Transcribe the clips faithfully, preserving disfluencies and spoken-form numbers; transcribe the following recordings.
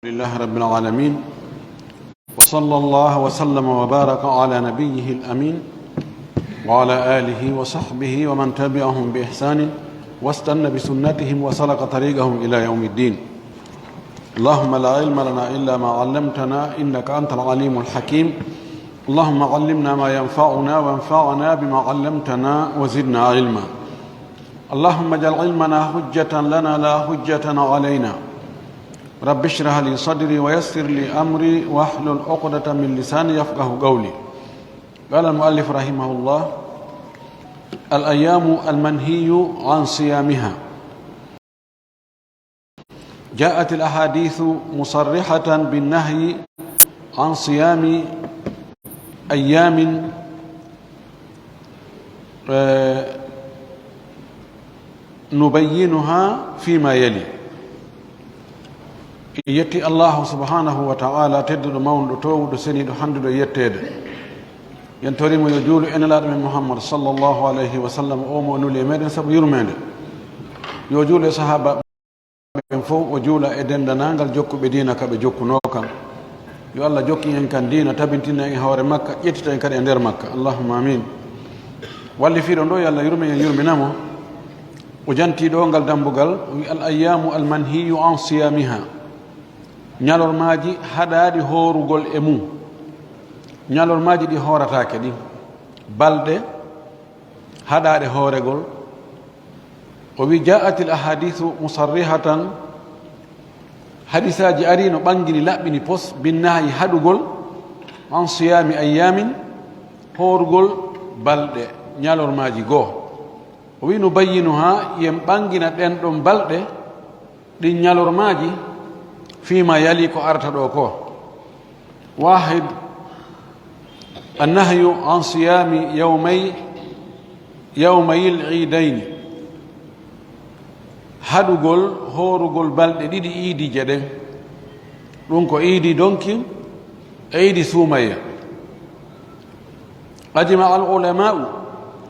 لله رب العالمين. وصلى الله وسلم وبارك على نبيه الأمين وعلى آله وصحبه ومن تبعهم بإحسان واستن بسنتهم وسلك طريقهم إلى يوم الدين. اللهم لا علم لنا إلا ما علمتنا إنك أنت العليم الحكيم. اللهم علمنا ما ينفعنا وانفعنا بما علمتنا وزدنا علما. اللهم اجعل علمنا حجة لنا لا حجة علينا. رب اشرح لي صدري ويسر لي أمري واحلل عقدة من لساني يفقه قولي. قال المؤلف رحمه الله: الأيام المنهي عن صيامها. جاءت الأحاديث مصرحة بالنهي عن صيام أيام، آه، نبينها فيما يلي. Yetti Allahu subhanahu wa ta'ala, tedduɗo, mawnuɗo, toowuɗo, seniiɗo, handuɗo e yetteede. Yen tori mo yo juulu e Nelaaɗo men Muhammad sallallahu alayhi wa sallam, o mo o nuli e meɗen sabu yurmeende. Yo juulu e sahaaba ɓen fof, o juula e denndanangal jokkuɓe diina ka ɓe jokkunoo kan. Yo Allah jokkin en kan diina, tabintina en e hoore makka, ƴettita en kadi e nder makka. Allahumma amin. Wallifiiɗo ɗo, yo Allah yurme en, yurmina mo. O jantii ɗo ngal dambugal, o wi: "Al ayyamu al manhiyu an siyamiha." Ñalormaaji haɗaaɗi hoorugol e mum. Ñalormaaji ɗi hoorataake ɗin. Balɗe haɗaaɗe hooregol. O wi: "Ja'atil ahadithu musarrihatan." Hadisaaji ari no ɓangini, laɓɓini pos, binnaahi haɗugol, an siyami ayyamin, hoorugol balɗe, ñalormaaji goo. O wi: "Nubayyinuha", yen ɓangina ɗen ɗon balɗe, ɗin ñalormaaji, fiima yali ko arata ɗo ko. Wahid, annahyu an siyami yawmay, yawmayil iidayni. Haɗugol hoorugol balɗe ɗiɗi iidiije ɗen. Ɗum ko iidi donki e iidi suumayya. Ajma al ulama'u,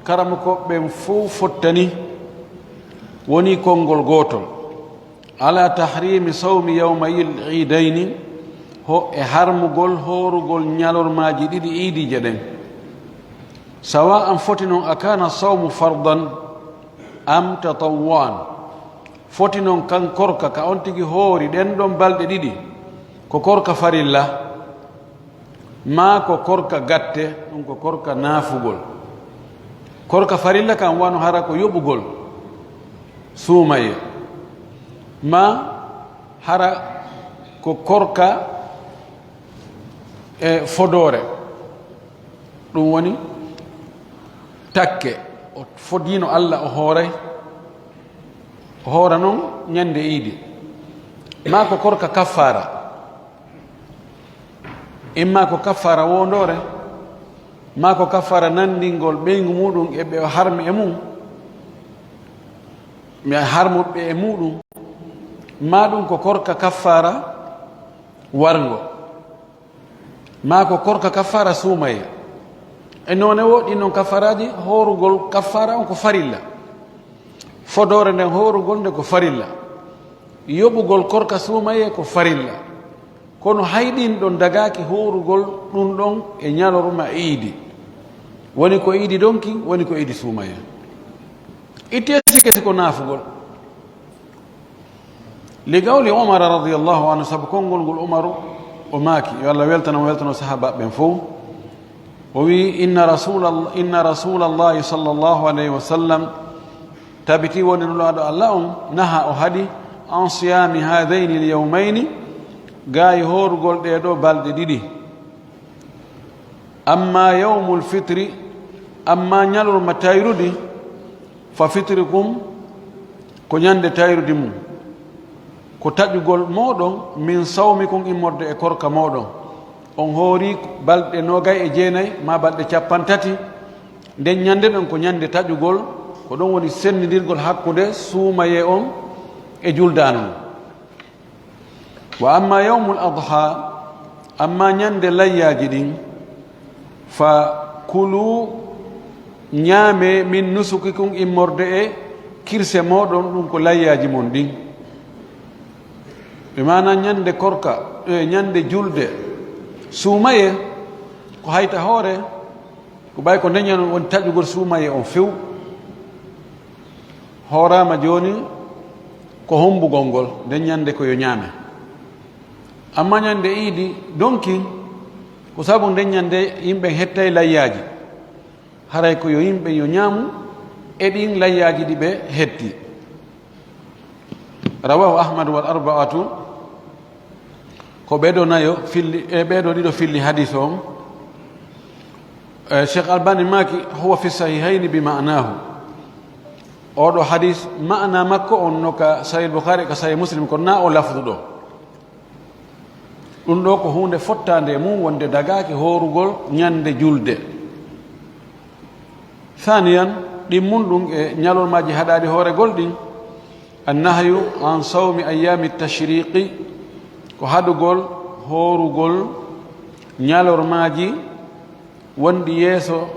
karamokooɓe ɓen fow fottani, woni konngol gootol, ala tahrimi sawmi yawmayil iidayni, ho e harmugol hoorugol ñalormaaji ɗiɗi iidiije ɗen. Sawa an foti non a kana sawmu fardan am tatawwu'an, foti non kan korka ka on tigi hoori ɗen ɗon balɗe ɗiɗi, ko korka farilla, maa ko korka gatte, ɗum ko korka naafugol. Korka farilla kan wano hara ko yoɓugol suumaye, maa hara ko korka e fodoore, ɗum woni takke, o fodiino Alla, o hooray, o hoora non ñande iidi, maa ko korka kaffaara. Imma ko kaffaara wondoore, maa ko kaffaara nanndingol ɓeyngu muɗum e ɓe o harmi e mum, mi harmuɓe e muɗum, maa ɗum ko korka kaffaara warngo, maa ko korka kaffaara suumaye. E noone wo, ɗin non kaffaaraaji, hoorugol kaffaara on ko farilla, fodoore nden hoorugol nde ko farilla, yoɓugol korka suumaye ko farilla. Kono hay ɗin ɗon dagaaki hoorugol ɗum ɗon e ñalorma iidi. Woni ko iidi donki, woni ko iidi suumaye. Ittee sikki si ko naafugol. Li qawli Umar radiyallahu anhu, sabu konngol ngol Umaru, o maaki, yo Allah weltano mo, weltano sahaabaaɓe ɓen fow. O wi'i, "Inna Rasuulal-, inna Rasuulallahi sallallahu alayhi wa sallam, tabiti woni Nulaaɗo Allah on, naha, o haɗi, an siyaami haadayni l-yawmayni, gaayi hoorugol ɗee ɗoo balɗe ɗiɗi. Amma yawmul fitri, amma ñalorma tayrudi, fa fitrikum, ko ñande tayrudi mum, ko taƴugol mooɗon, min sawmikum, immorde e korka mooɗon. On hoori balɗe noogay e jeenay, maa balɗe cappanɗe tati, nden ñande ɗon ko ñande taƴugol, ko ɗon woni senndindirgol hakkunde suumayee on e juldaano on. Wa amma yawmul adha, amma ñande layyaaji ɗin, fa kulu, ñaame, min nusukikum, immorde e kirse mooɗon, ɗum ko layyaaji mon ɗin." E maana ñande korka, e ñande julde, suumaye ko hayta hoore, ko ɓay ko ndeñan on woni taƴugol suumaye on few. Hooraama jooni ko hombugol ngol, nden ñande ko yo ñaame. Amma ñande iidi donki, ko sabu nden ñande yimɓe hettay layyaaji. Haray ko yo yimɓe yo ñaamu e ɗin layyaaji ɗi ɓe hetti. Rawahu Ahmad wal arba'atu, ko ɓeɗo nayo filli, e ɓeɗo ɗiɗo filli hadis on. E, Cheikh Albani maaki, "Huwa fi sahihayni bi ma'nahu." Oɗo hadis, ma'ana makko on no ka Sahih Bukhari, ka Sahih Muslim, ko na o lafdu ɗo. Ɗum ɗo ko huunde fottaande e mum wonde dagaaki hoorugol ñande julde. Thaniyan, ɗimmun ɗum e ñalormaaji haɗaaɗi hooregol ɗin, annahyu an sawmi ayyaami tashriqi, ko haɗugol hoorugol ñalormaaji wonɗi yeeso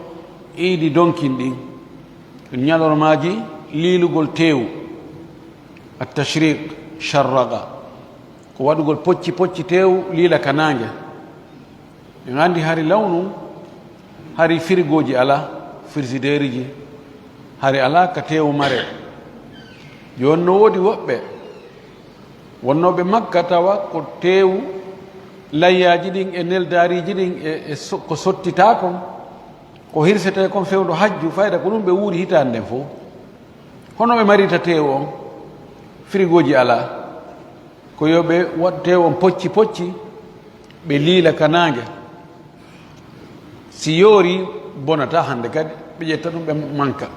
iidi donkin ɗin, ñalormaaji liilugol teewu, at tashriq, sharraga, ko waɗugol pocci pocci teewu liila ka naange. En anndi hari lawnu, hari firigooji alaa, frigideeriji, hari alaa ka teewu mare. Jooni no woodi woɓɓe wonnooɓe Makka tawa ko teewu layyaaji ɗin e neldaariiji ɗin e, e so-, ko sottitaa kon, ko hirsetee kon fewndo hajju, fayda ko ɗum ɓe wuuri hitaande nden fof. Hono ɓe marita teewu on, firigooji alaa. Ko yo ɓe waɗ teewu on pocci pocci, ɓe liila ka naange. Si yoori, bonata hannde kadi, ɓe ƴetta ɗum ɓe manka.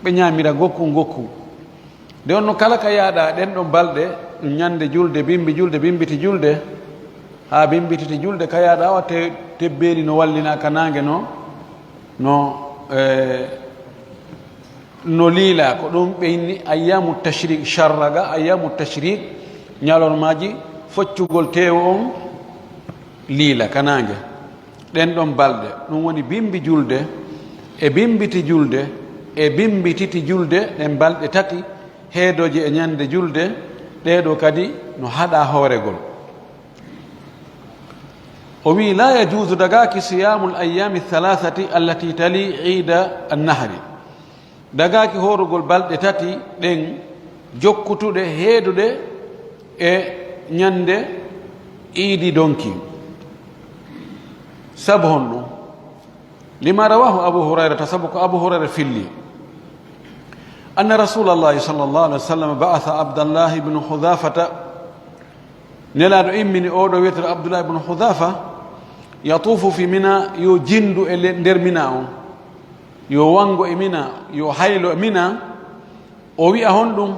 Ɓe ñaamira ngokku ngokku. Nde on no kala ka yaaɗa ɗen ɗon balɗe, ɗum ñande julde, bimbi julde, bimbiti julde, haa bimbititi julde, ka yaaɗa o te-, tebbeeli no wallina ka naange no, no, eh, no liila, ko ɗum ɓe inni ayyamu tashriq, sharraga ayyamu tashriq, ñalormaaji foccugol teewu on liila ka naange. Ɗen ɗon balɗe, ɗum woni bimbi julde, e bimbiti julde, e bimbi titi julde, ɗen balɗe tati, heedooje e ñande julde, ɗee ɗoo kadi no haɗaa hooregol. O wi'i, "La yajuuzu, dagaaki, siyaamul ayyaami thalathati allati tali iida annahri." Dagaaki hoorugol balɗe tati ɗen jokkutuɗe heeduɗe e ñande iidi donki. Sabu honɗum? Lima rawahu Abu Hurayrata, sabu ko Abu Hurayra filli. Anna Rasulallahi sallallahu alaihi wasallam ba'atha Abdallah ibn Hudhafata, Nelaaɗo immini oɗo wi'eteeɗo Abdullah ibn Hudhafa, yatufu fi Mina, yo jindu e le-, nder Mina on, yo wango e Mina, yo haylo e Mina. O wi'a honɗum?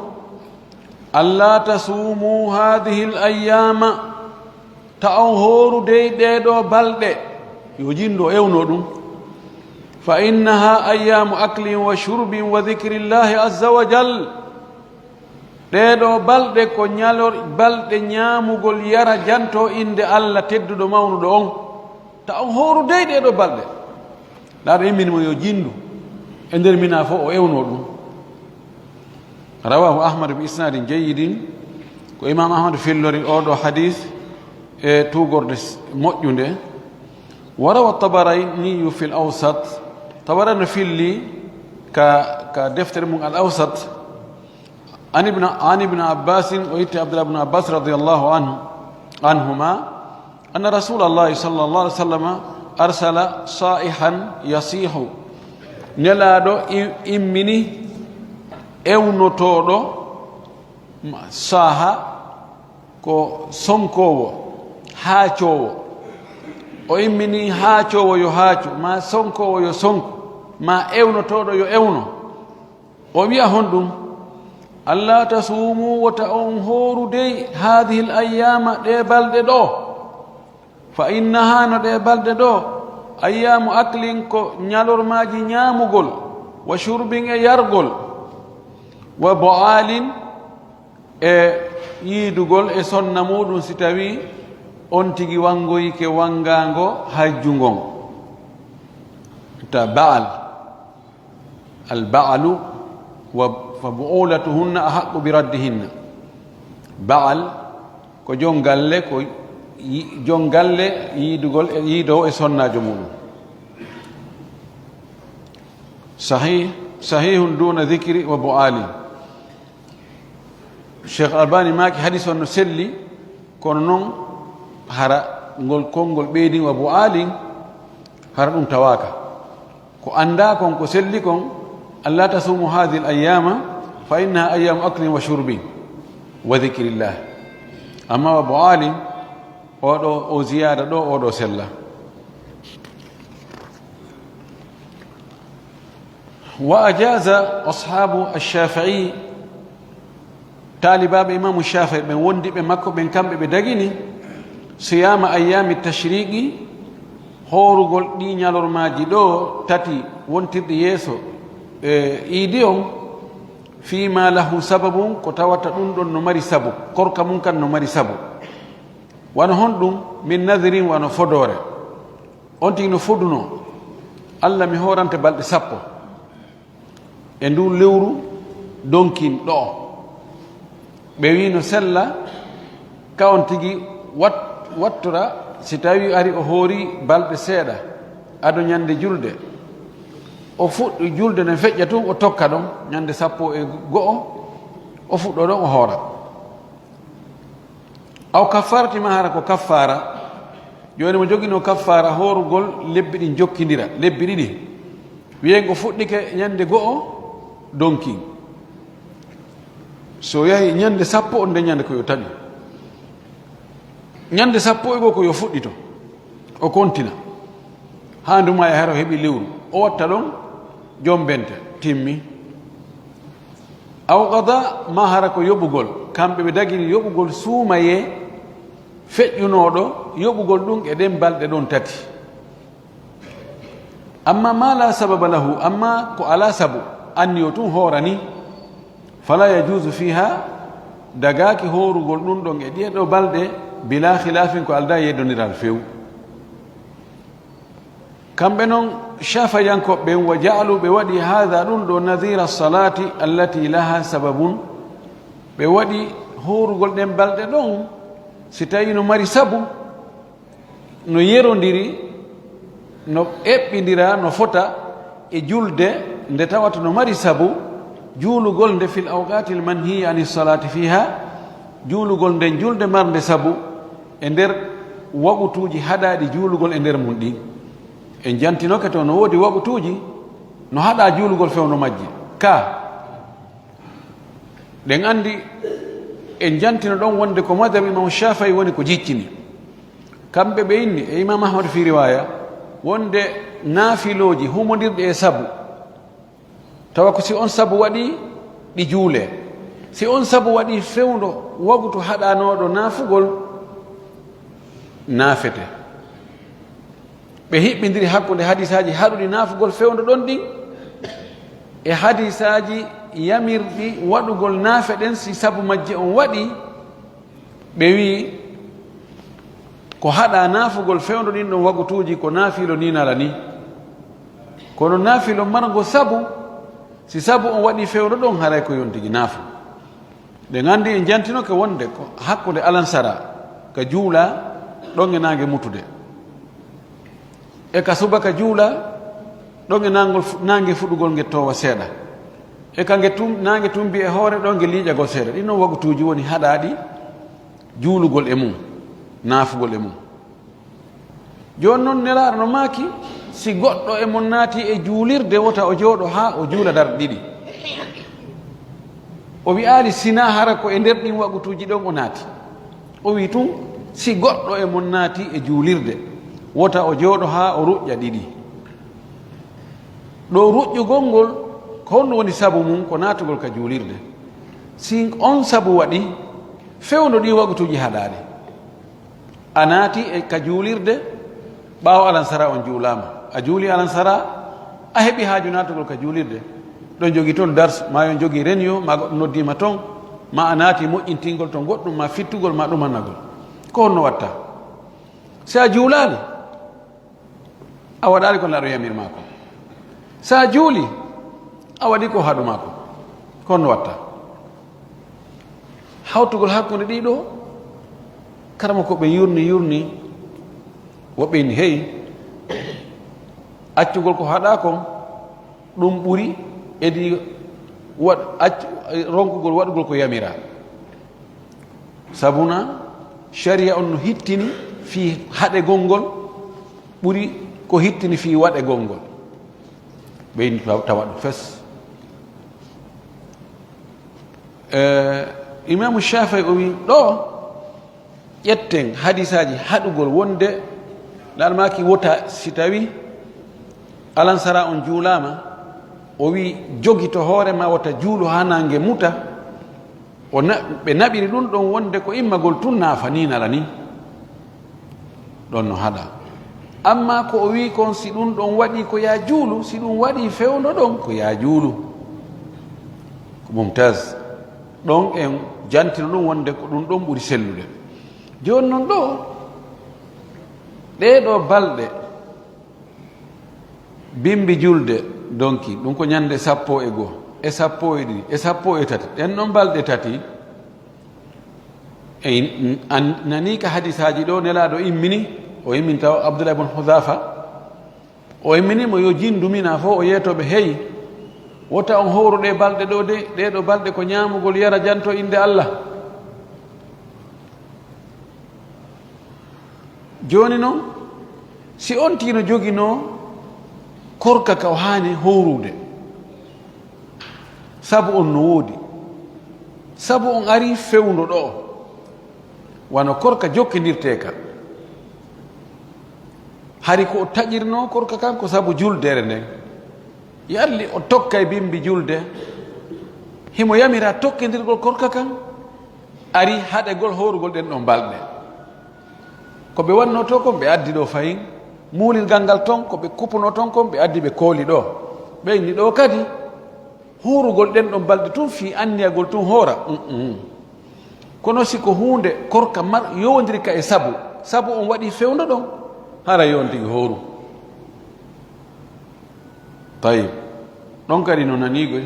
"Alla tasumu hadhihi al ayyama, ta on hooru dey ɗee ɗoo balɗe." Yo jindu o ewno ɗum. "Fa innaha ayyamu aklin wa shurbin wa dhikrillahi azza wa jal." Ɗee ɗoo balɗe ko ñalor-, balɗe ñaamugol yara janto innde Alla tedduɗo mawnuɗo on. Ta on hooru dey ɗee ɗoo balɗe. Nelaaɗo immini mo yo jindu e nder Mina fof o ewno ɗum. Rawahu Ahmad bi isnadin jayyidin. Ko Imam Ahmad fillori oɗo hadis e tuugorde s-, moƴƴunde. Wa rawa Tabaraniyu fil Awsat. Tabarani filli ka, ka deftere mum Al Awsat. An ibn, an ibn Abbasin, o itti Abdullah ibn Abbas radiyallahu anhu, anhuma, anna Rasulallahi sallallahu alaihi wasallam arsala sa'ihan yasihu. Nelaaɗo i-, immini ewnotooɗo, ma-, saha ko sonkoowo, haacoowo. O immini haacoowo yo haacu, ma sonkoowo yo sonku, ma ewnotooɗo yo ewno. O wi'a honɗum? "Alla tasumu, wota on hooru dey, hadhihi al ayyama, ɗee balɗe ɗoo. Fa innaha, no ɗee balɗe ɗoo, ayyamu aklin, ko ñalormaaji ñaamugol, wa shurbin, e yargol, wa bo'alin, e yiidugol e sonna muɗum, si tawi on tigi wangoyike wangaango hajju ngon." Ta ba'al. Al ba'alu wa, fa bu'ulatuhunna ahaqqu bi raddihinna. Ba'al, Ko jon galle, ko yi-, jon galle yiidugol e, yiidoowo e sonnaajo muɗum. Sahih, sahihun duna dhikri wa bu'alin. Cheikh Albani maaki hadis on no selli, kono noon hara ngol konngol ɓeydin wa bu'alin, hara ɗum tawaaka. Ko anndaa kon, ko selli kon, "Alla tasumu hadhihi al-ayyama fa innaha ayyamu aklin wa shurbin wa dhikrillah." Amma wa bu'alin, oɗo, o ziyaada ɗo, oɗo sella. Wa ajaza ashabu ash-Shafi'i, taalibaaɓe Imaamu Shaafi'i ɓen, wondiɓe makko ɓen, kamɓe ɓe dagini siyama ayyami tashriqi, hoorugol ɗi ñalormaaji ɗo tati wontirɗi yeeso e iidi on, fima lahu sababun, ko tawata ɗum ɗon no mari sabu, korka mum kan no mari sabu. Wano honɗum? Min nadhirin, wano fodoore. On tigi no fodunoo, "Alla, mi hoorante balɗe sappo e nduu lewru donkin ɗoo." Ɓe wii no sella ka on tigi wat-, wattora, si tawii ari o hoori balɗe seeɗa, ado ñande julde, o fuɗɗi julde ne feƴƴa tun, o tokka ɗon ñande sappo e go'o, o fuɗɗo ɗon o hoora. Aw kaffarati, ma hara ko kaffaara. Jooni mo joginoo kaffaara hoorugol lebbi ɗin jokkindira, lebbi ɗiɗi. Wiyen o fuɗɗike ñande go'o donkin. So yahi ñande sappo, on nde ñande ko yo tawi. Ñande sappo e go'o ko yo fuɗɗito. O kontina. Haa nduma e hara o heɓi lewru. O watta ɗon jombente. Timmi. Aw qada, ma hara ko yoɓugol. Kamɓe ɓe dagini yoɓugol suumayee feƴƴunooɗo, yoɓugol ɗum e ɗen balɗe ɗon tati. Amma ma la sababa lahu, amma ko alaa sabu, anni o tun hoorani, fala yajuzu fiha, dagaaki hoorugol ɗum ɗon e ɗiye ɗo balɗe, bila khilafin, ko aldaa yeddondiral few. Kamɓe non Shafi'iyankooɓe ɓen, wa ja'alu, ɓe waɗi, hadha, ɗum ɗo, nadhira salati allati laha sababun, ɓe waɗi hoorugol ɗen balɗe ɗon, si tawi no mari sabu, no yerondiri, no eɓɓindira, no fota e julde nde tawata no mari sabu, juulugol nde fil awqatil manhiya anis salati fiha, juulugol nden julde marnde sabu e nder waqutuuji haɗaaɗi juulugol e nder mum ɗin. En jantinoke to no woodi waqutuuji no haɗaa juulugol fewndo majji. Ka, ɗen anndi, en jantino ɗon wonde ko madhab Imam Shafi'i woni ko jiccini. Kamɓe ɓe inni, e Imam Ahmad fi riwaya, wonde naafilooji humondirɗi e sabu, tawa ko si on sabu waɗi, ɗi juulee. Si on sabu waɗi fewndo wagutu haɗanooɗo naafugol, naafete. Ɓe hiɓɓindiri hakkunde hadisaaji haɗuɗi naafugol fewndo ɗon ɗin e hadisaaji yamirɗi waɗugol naafe ɗen si sabu majje on waɗi, ɓe wi'i, ko haɗa naafugol fewndo ɗin ɗon wagutuuji ko naafilo ni nala ni. Kono naafilo marngo sabu, si sabu on waɗi fewndo ɗon, haray ko yontigi naafu. Ɗen anndi, en jantinoke wonde ko hakkunde alansara ka juula ɗon e naange mutude. E ka subaka juula, ɗon e naangol fu-, naange fuɗugol nge towa seeɗa. E ka nge tum-, naange tumbi e hoore, ɗon nge liiƴagol seeɗa. Ɗin non wagutuuji woni haɗaaɗi juulugol e mum, naafugol e mum. Jooni non Nelaaɗo no maaki, si goɗɗo e mon naati e juulirde, wota o jooɗo haa o juula darɗe ɗiɗi. O wi'aali sina hara ko e nder ɗin wagutuuji ɗon o naati. O wi'i tun, si goɗɗo e mon naati e juulirde, wota o jooɗo haa o ruƴƴa ɗiɗi. Ɗo ruƴƴugol ngol, ko honɗum woni sabu mum? Ko naatugol ka juulirde. Si on sabu waɗi, fewndo ɗi wagutuuji haɗaali. A naati e ka juulirde, ɓaawo alansara on juulaama. A juuli alansara, a heɓi haaju naatugol ka juulirde. Ɗon jogi ton dars, ma yon jogi renyo, ma goɗɗo noddiima ton, ma a naati moƴƴintingol ton goɗɗum, ma fittugol, ma ɗumannagol. Ko honno watta? Si a juulaali, a waɗaali ko Nelaaɗo yamir maa ko. Si a juuli, a waɗi ko haɗu maa ko. Ko honno watta? Hawtugol hakkunde ɗii ɗoo, Karama ko ɓe yurni, yurni, woɓɓe inni, hey, accugol ko haɗaa kon, ɗum ɓuri edi waɗ-, acc-, ronkugol waɗugol ko yamiraa. Sabuna, sharia on no hittini fii haɗegol ngol, ɓuri ko hittini fii waɗegol ngol. Ɓe inni taw-, tawa ɗum fes. Eh, Imaamu Shafii o wi, ɗo ƴetten hadisaaji haɗugol wonde Laal maaki wota si tawi alansara on juulaama, o wi, jogito hoore ma wota juulu haa naange muta. O na-, ɓe naɓiri ɗum ɗon wonde ko immagol tun naafa ni nala ni. Ɗon no haɗa. Amma ko o wi kon, si ɗum ɗon waɗi ko yaa juulu, si ɗum waɗi fewndo ɗon ko yaa juulu. Ko mumtaz. Ɗon en jantino ɗum wonde ko ɗum ɗon ɓuri sellude. Jooni non ɗo, ɗee ɗoo balɗe, bimbi julde, donki, ɗum ko ñande sappo e goo, e sappo e ɗiɗi, e sappo e tati. Ɗen ɗon balɗe tati, e in-, an-, nani ka hadisaaji ɗo Nelaaɗo immini, o immini taw Abdullah ibn Hudhafa, o immini mo yo jindu mina fof o yeeto ɓe, hey, wota on howru ɗee balɗe ɗo de, ɗee ɗoo balɗe ko ñaamugol yara janto innde Allah. Jooni non, si on tino joginoo korka ka o haani howrude, sabu on no woodi, sabu on ari fewndo ɗo, wano korka jokkindirtee ka. Hari ko o taƴirnoo korka kan ko sabu juldere nden. Yalli o tokkay bimbi julde, himo yamira tokkindirgol korka kan, ari haɗegol horugol ɗen ɗon balɗe. Ko ɓe wannoo to kon, ɓe addi ɗo fahin. Muulirgal ngal ton, ko ɓe kupunoo ton kon, ɓe addi ɓe kooli ɗo. Ɓe inni ɗo kadi, horugol ɗen ɗon balɗe tun fii anniyagol tun hoora. Mm-mm. Kono si ko huunde korka mar yowondiri ka e sabu, sabu on waɗi fewndo ɗon, hara yo on tigi horu. Tayib. Ɗon kadi no naniigoy.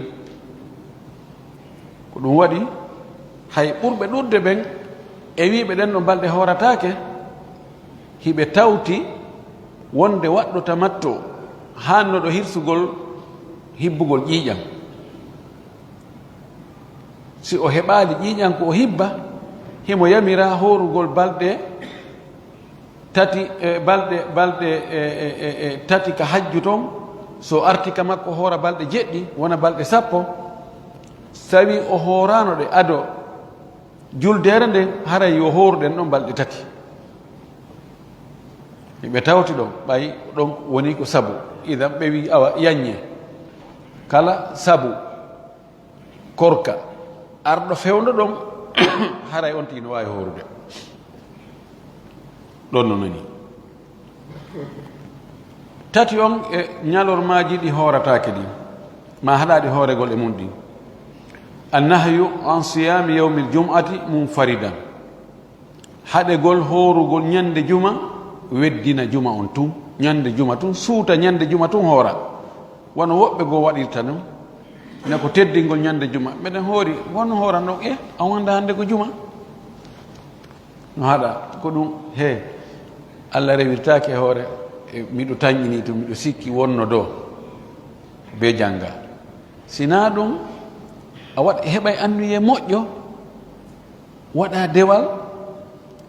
Ko ɗum waɗi, hay ɓurɓe ɗuuɗde ɓen e wiiɓe ɗen ɗo balɗe hoorataake, hiɓe tawti wonde waɗɗo tamattu haannoɗo hirsugol hibbugol ƴiiƴam. Si o heɓaali ƴiiƴam ko o hibba, himo yamira hoorugol balɗe tati, e, balɗe, balɗe, e, e, e, e, tati ka hajju ton, so arti ka makko hoora balɗe jeɗɗi, wona balɗe sappo, so tawi o hooraano ɗe ado juldeere nden, haray yo hooru ɗen ɗon balɗe tati. Ɓe tawti ɗon, ɓay ɗon woni ko sabu. Idan ɓe wi, awa, yaññe. Kala sabu korka, arɗo fewndo ɗon, haray on tigi no waawi hoorude. Ɗon no nani. Tati on e ñalormaaji ɗi hoorataake ɗin, ma haɗaaɗi hooregol e mun ɗin. Annahyu an siyami yawmil jum'ati munfaridan. Haɗegol hoorugol ñande juma, weddina juma on tun. Ñande juma tun, suuta ñande juma tun hoora. Wano woɓɓe goo waɗirta non, na ko teddingol ñande juma. Meɗen hoori, won hoora non, e, a wonda hande ko juma. No haɗa, ko ɗum, he, Allah rewirtaake hoore, e, miɗo tanƴini to, miɗo sikki wonno do, be jannga. Sinaa ɗum, a waɗ-, heɓay anniye moƴƴo, waɗa dewal,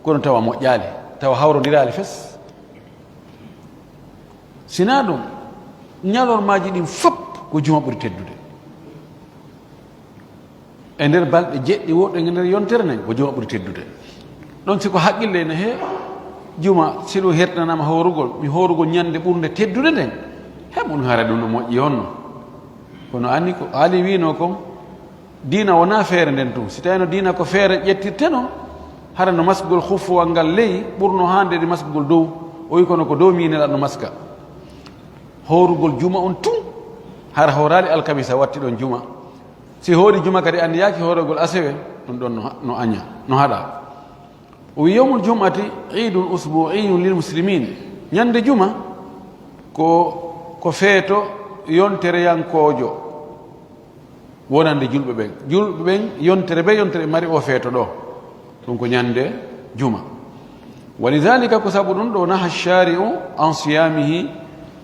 kono tawa moƴƴaali, tawa hawrodiraali fes. Sinaa ɗum, ñalormaaji ɗin fop ko juma ɓuri teddude. E nder balɗe jeɗɗi woɗɗe e nder yontere nden, ko juma ɓuri teddude. Ɗon si ko haqqille ene he juma, si ɗum hertinanama horugol, mi horugol ñande ɓurnde teddude nden, he mun hara ɗum no moƴƴi honno. Kono anni ko Ali wiino kon, diina wonaa feere nden tun. Si tawino diina ko feere ƴettirteno, hara no maskugol khuffuwal ngal ley ɓurno hande ɗi maskugol dow. O wi kono ko dow miinel aɗa no maska. Horugol juma on tun, hara horaali alkamisa watti ɗon juma. Si hoori juma kadi anniyaaki horugol asewe, ɗum ɗon no, no aña, no haɗa. O wi, "Yawmul jum'ati iidun usbu'iyyun lil muslimin." Ñande juma ko, ko feeto yontereyankoojo wonande julɓe ɓen. Julɓe ɓen yontere be yontere mari o feeto ɗo. Ɗum ko ñande juma. Walidhalika, ko sabu ɗum ɗo, naha shari'u an siyamihi,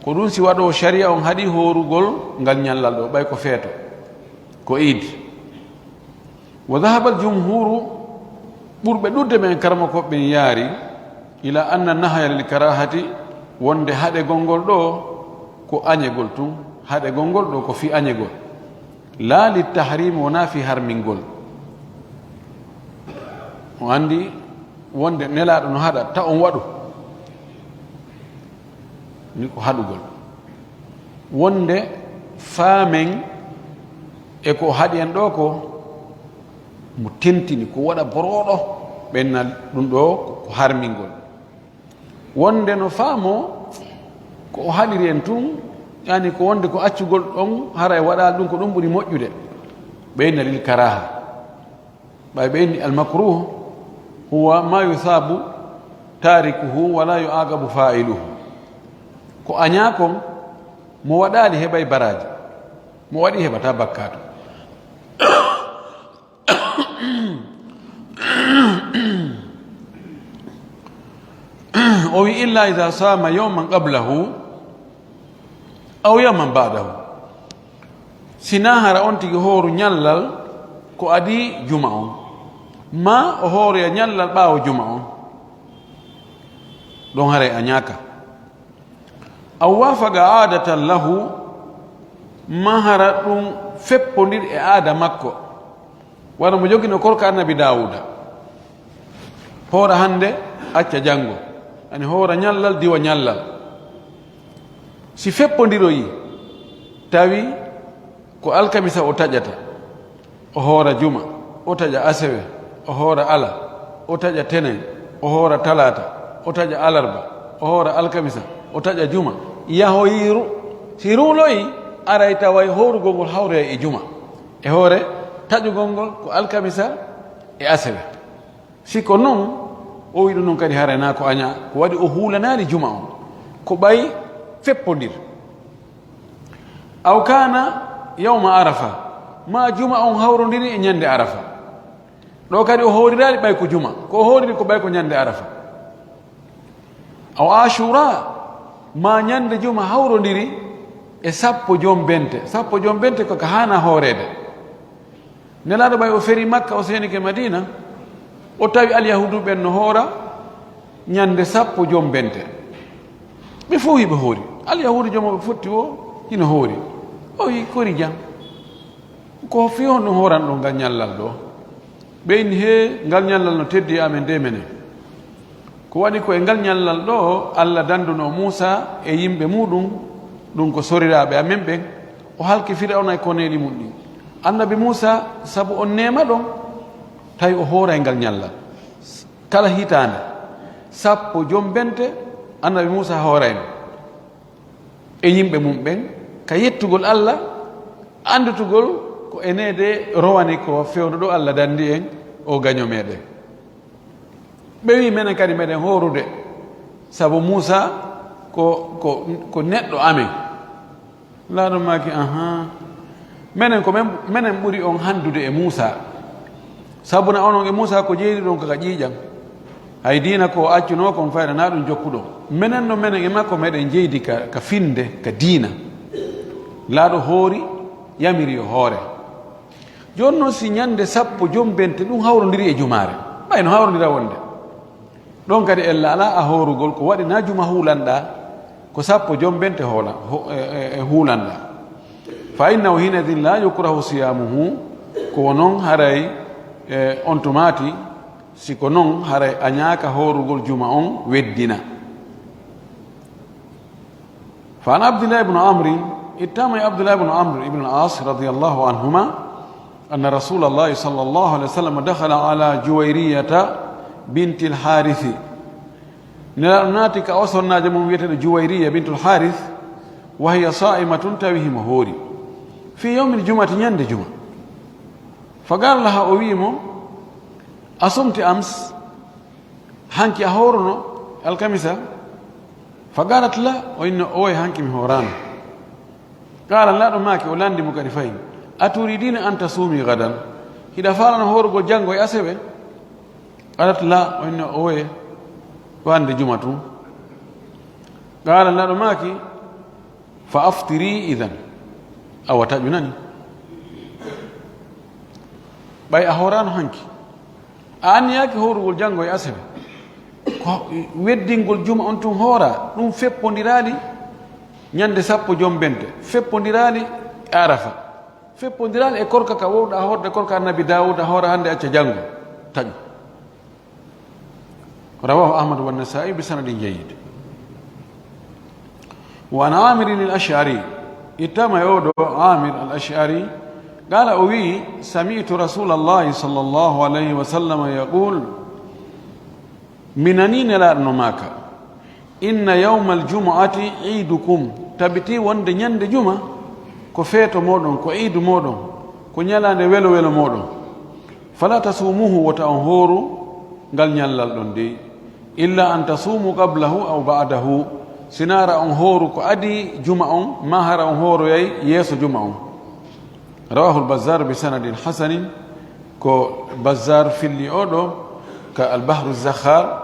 ko ɗum si waɗo sharia on haɗi hoorugol ngal ñallal ɗo, ɓay ko feeto, ko iid. Wa dhahaba al jumhuru, ɓurɓe ɗuuɗde men karma ko ɓen yaari, ila anna nahya lil karahati, wonde haɗegol ngol ɗo ko añegol tun, haɗegol ngol ɗo ko fi añegol, la lit tahrim, wona fi harmingol. O andi wonde Nelaaɗo no haɗa, ta on waɗu, ni ko haɗugol. Wonde faamen e ko haɗi en ɗo ko mo tentini, ko waɗa borooɗo, ɓenna ɗum ɗo ko harmingol. Wonde no faamo ko o haɗiri en tun, yani ko wonde ko accugol ɗon, haray waɗa ɗum ko ɗum ɓuri moƴƴude, ɓeyna lil karaha. Ɓay ɓe inni al makruh huwa ma yusabu tarikuhu wala yuaqabu fa'iluhu. Ko añaa kon, mo waɗaali heɓay baraaji, mo waɗi heɓata bakkaatu. O wi illa idha sama yawman qablahu aw yawman ba'dahu. Sinaa hara on tigi hooru ñallal ko adii juma on, maa o hooroya ñallal ɓaawo juma on, ɗon haray añaaka. Aw wafaqa aadatan lahu, maa hara ɗum feppondir e aada makko. Wano mo jogino korka Annabi Daawuda. Hoora hannde, acca janngo. Ani hoora ñallal, diwa ñallal. Si feppondiroyi, tawi ko alkamisa o taƴata, o hoora juma, o taƴa asewe, o hoora ala, o taƴa tenen, o hoora talaata, o taƴa alarba, o hoora alkamisa, o taƴa juma, yahoyiru. Si ruuloyi, aray taway hoorugol ngol hawroya e juma. E hoore taƴugol ngol ko alkamisa e asewe. Si ko non, o wiɗo non kadi haray na ko aña, ko waɗi o huulanaali juma on. Ko ɓay feppondir. Aw kana yawma arafa, ma juma on hawrondiri e ñande arafa. Ɗo kadi o hooriraali ɓay ko juma, ko o hooriri ko ɓay ko ñande arafa. Aw ashura, ma ñande juma hawrondiri e sappo jombente. Sappo jombente ko ka haana hooreede. Nelaaɗo ɓay o feri Makka, o seenike Madina, o tawi Alyahuudu ɓen no hoora ñande sappo jombente. Ɓe fow hiɓe hoori. Alyahuudu jomo ɓe fotti o, hino hoori. O wi, "Kori jam. Ko fii honɗum hooran ɗon ngal ñallal ɗo?" Ɓe inni, "Hee, ngal ñallal no teddi e amen de menen. Ko waɗi ko e ngal ñallal ɗo Alla danduno Muusa e yimɓe muɗum, ɗum ko soriraaɓe amen ɓen. O halki Fir'awna e koneeli mum ɗin. Annabi Muusa, sabu on neema ɗon, tawi o hooray ngal ñallal. Kala hitaande, sappo jombente, Annabi Muusa hooray no." E yimɓe mum ɓen, ka yettugol Alla, anndutugol ko ene de rowani ko fewndo ɗo Alla danndi en o gaño meɗen. Ɓe wi, "Menen kadi meɗen hoorude, sabu Muusa ko, ko, ko neɗɗo amen." Laaɗo maaki, "Ahan, menen ko men, menen ɓuri on hanndude e Muusa. Sabuna onon e Muusa ko jeyriɗon ka, ka ƴiiƴam. Hay diina ko o accunoo kon fayda na ɗum jokkuɗon. Menen no menen e makko meɗen jeydi ka, ka finde, ka diina." Laaɗo hoori, yamiri yo hoore. Jooni noon si ñande sappo jombente ɗum hawrondiri e jumaare, ɓay no hawrondira wonde. Ɗon kadi ella alaa a hoorugol ko waɗi na juma huulanɗaa, ko sappo jombente hoola-, ho-, e, e, e huulanɗaa. Fa innahu hinadin la yukrahu siyamuhu, ko non haray, e, on tumaati, si ko non haray a ñaaka hoorugol juma on weddina. Fa an Abdillah ibn Amr, ittama e Abdillah ibn Amr ibn al-As radiyallahu anhuma, anna Rasulallahi sallallahu alaihi wasallam dakhala ala Juwayriyata bintil Harith. Nelaaɗo naati ka o sonnaajo mum wiyeteeɗo Juwayriya bintul Harith, wa hiya sa'imatun, tawi himo hoori. Fi yawmil jumati, ñande juma. Fa qala laha, o wi'i mo, "Asumti ams?" Hanki a hoorono alkamisa? Fa qalat la, o inno, "Oye, hanki mi hooraano." Qala, laaɗo maaki, o landi mo kadi fayi, "A turidina an tasumi gadan? Hiɗa faalano hoorugol janngo e asewe?" Qalat la, o inno, "Oye, Ko hannde juma tun. Qaala, Nelaaɗo maaki, "Fa aftiri idan." Awa taƴu nani. Ɓay a hooraano hanki. A anniyaaki hoorugol janngo e asewe. Ko weddingol juma on tun hoora, ɗum feppondiraali ñande sappo jombente, feppondiraali e Arafa, feppondiraali e korka ka wowɗa hoorde, korka Annabi Daawuda, hoora hannde acca janngo, taƴu. Rawahu Ahmad wa Nasaa'i bi sanadin jayyid. Wa an Aamirin al Ash'ari, ittama e oo ɗoo Aamir al Ash'ari, qaala, o wi'i, "Sami'tu Rasuulallahi sallallahu alayhi wa sallam yaqul," mi nanii Nelaaɗo no maaka, "Inna yawmal jumu'ati iidukum," tabitii wonde ñande juma ko feeto mooɗon, ko iidu mooɗon, ko ñalaande welo welo mooɗon. "Fala tasumuhu," wota on hooru ngal ñallal ɗon dey. "Illa an tasumu qablahu aw ba'dahu," sinaa hara on hooru ko adii juma on, maa hara on hooroyay yeeso juma on. Rawahul Bazzar bi sanadin hasanin, ko Bazzar filli oo ɗoo ka Al Bahru Zakhar,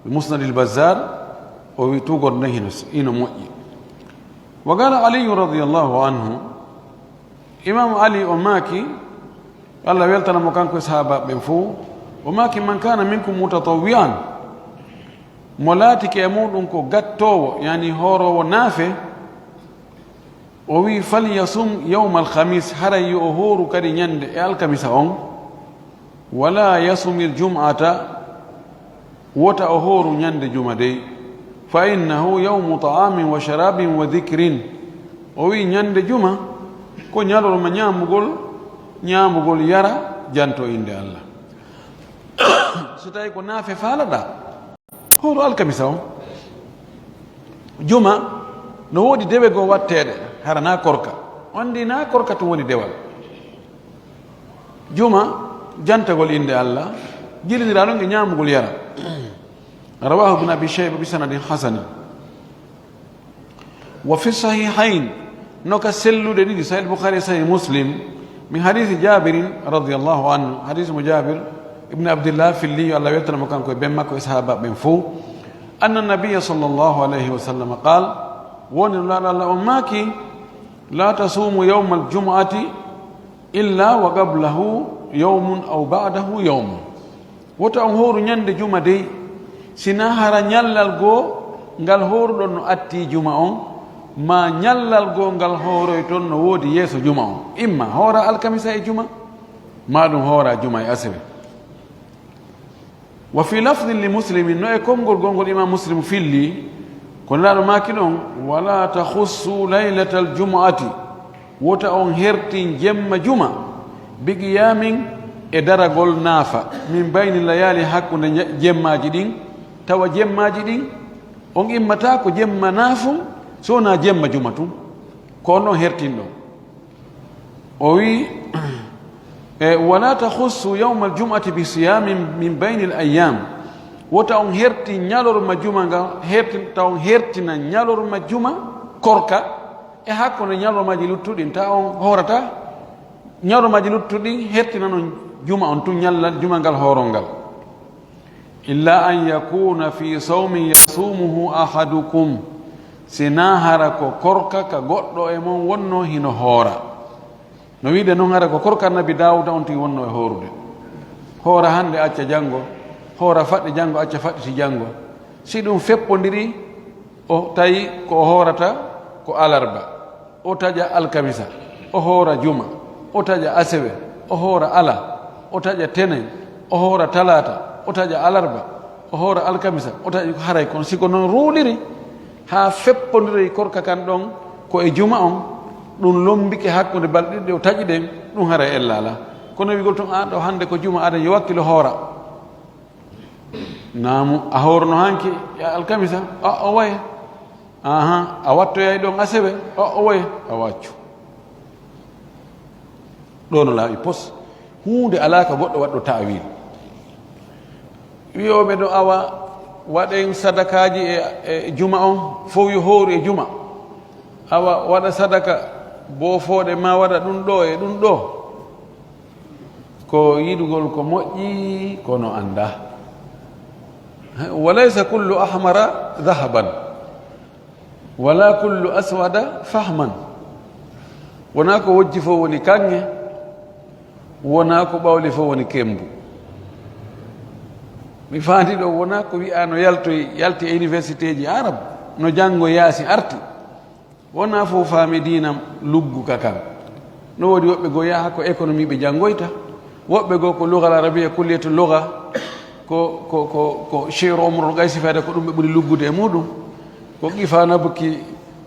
Musnadil Bazzar, o wi tugorde nden hino, hino moƴƴi. Wa qaala Aliyu radiyallahu anhu, Imaamu Ali o maaki, Allah weltana mo kanko e sahaabaaɓe ɓen fow, o maaki, "Man kaana minkum mutatawwi'an," mo laatike e muɗum ko gattoowo, yani hooroowo naafe, o wi, "Falyasum yawmal khamis," haray yo o hooru kadi ñande e alkamisa on, "wala yasumil jum'ata," wota o hooru ñande juma dey, "fa innahu yawmu ta'amin wa sharabin wa dhikrin," o wi, "Ñande juma ko ñalorma ñaamugol, ñaamugol yara, janto innde Allah." So tawi ko naafe faalaɗa, hooru alkamisa on. Juma no woodi dewe goo watteede, hara naa korka. On ndi naa korka tun woni dewal. Juma, jantagol innde Allah, jillindira ɗon e ñaamugol yara. Rawahu Ibn Abi Shayba bi sanadin hasanin. Wa fi sahihayn, no ka selluɗe ɗiɗi, Sahih Bukhari e Sahih Muslim, min hadisi Jabirin radiyallahu anhu, hadisi mo Jabir ibn Abdillah filli, yo Allah weltana mo kanko e ben makko e sahaaba ɓen fow, anna nabiyya sallallahu alayhi wa sallam qaal, woni Nulaaɗo Allah on maaki, "La tasumu yawmal jumu'ati illa wa qablahu yawmun aw ba'dahu yawmun." Wota on hooru ñande juma dey, sinaa hara ñallal goo ngal hooruɗon no attii juma on, maa ñallal goo ngal hooroyton no woodi yeeso juma on. Imma hoora alkamisa e juma, maa ɗum hoora juma e asewe. Wa fi lafdin li Muslimin, no e konngol gongol Imam Muslim filli, ko Nulaaɗo maaki ɗon, "Wala takhussu laylatal jumu'ati," wota on hertin jemma juma, "bi qiyamin," e daragol naafa, "min bayni layali," hakkunde ña-, jemmaaji ɗin, tawa jemmaaji ɗin on immata ko jemma naafun, so wonaa jemma juma tun, ko on ɗon hertin ɗon. O wi, e, "Wala takhussu yawmal jum'ati bi siyamin min baynil ayyam." Wota on hertin ñalorma juma nga, hertin, ta on hertina ñalorma juma korka e hakkunde ñalormaji luttuɗin, ta on horata ñalormaji luttuɗin, hertinanon juma on tun ñallal juma ngal hoorol ngal. "Illa an yakuna fi sawmin yasumuhu ahadukum," sinaa hara ko korka ka goɗɗo e mon wonno hino hoora. No wiide non, hara ko korka Annabi Daawuda on tigi wonno e hoorude. Hoora hannde, acca janngo, hoora faɗɗi janngo, acca faɗɗiti janngo. Si ɗum feppondiri, o tawi ko o hoorata ko alarba. O taƴa alkamisa, o hoora juma, o taƴa asewe, o hoora ala, o taƴa tenen, o hoora talaata, o taƴa alarba, o hoora alkamisa, o taƴa, haray kono si ko noon ruuliri, haa feppondiroy korka kan ɗon ko e juma on, ɗum lombike hakkunde balɗe ɗiɗi o taƴi ɗen, ɗum haray ella alaa. Kono wi'gol tun, "Aan ɗo hannde ko juma, aɗa yo wakkilo hoora." Naamu, a hoorno hanki e alkamisa, a, o waye. Aha, a wattoyay ɗon asewe, o, o waye, a waccu. Ɗo no laaɓi pos. Huunde alaa ka goɗɗo waɗɗo ta'wil. Wi'ooɓe ɗo awa waɗen sadakaaji e, e juma on, fow yo hooru e juma. Awa waɗa sadaka boofooɗe, ma waɗa ɗum ɗo e ɗum ɗo. Ko yiɗugol ko moƴƴi, kono anndaa. Walaysa kullu ahmara dhahaban, wala kullu aswada fahman. Wonaa ko wojji fof woni kaŋŋe, wonaa ko ɓawli fof woni kemmbu. Mi faandi ɗo, wonaa ko wiyaa no yaltoy, yalti e universitéeji Arab, no janngo yaasi arti. Wonaa fof faami diina luggu ka kan. No woodi woɓɓe goo yaha ko économie ɓe janngoyta, woɓɓe goo ko lugal arabiya, kulliyatu luga, ko, ko, ko, ko Cheikh Omar Gaysi fayda ko ɗum ɓe ɓuri luggude e muɗum, ko qifa nabuki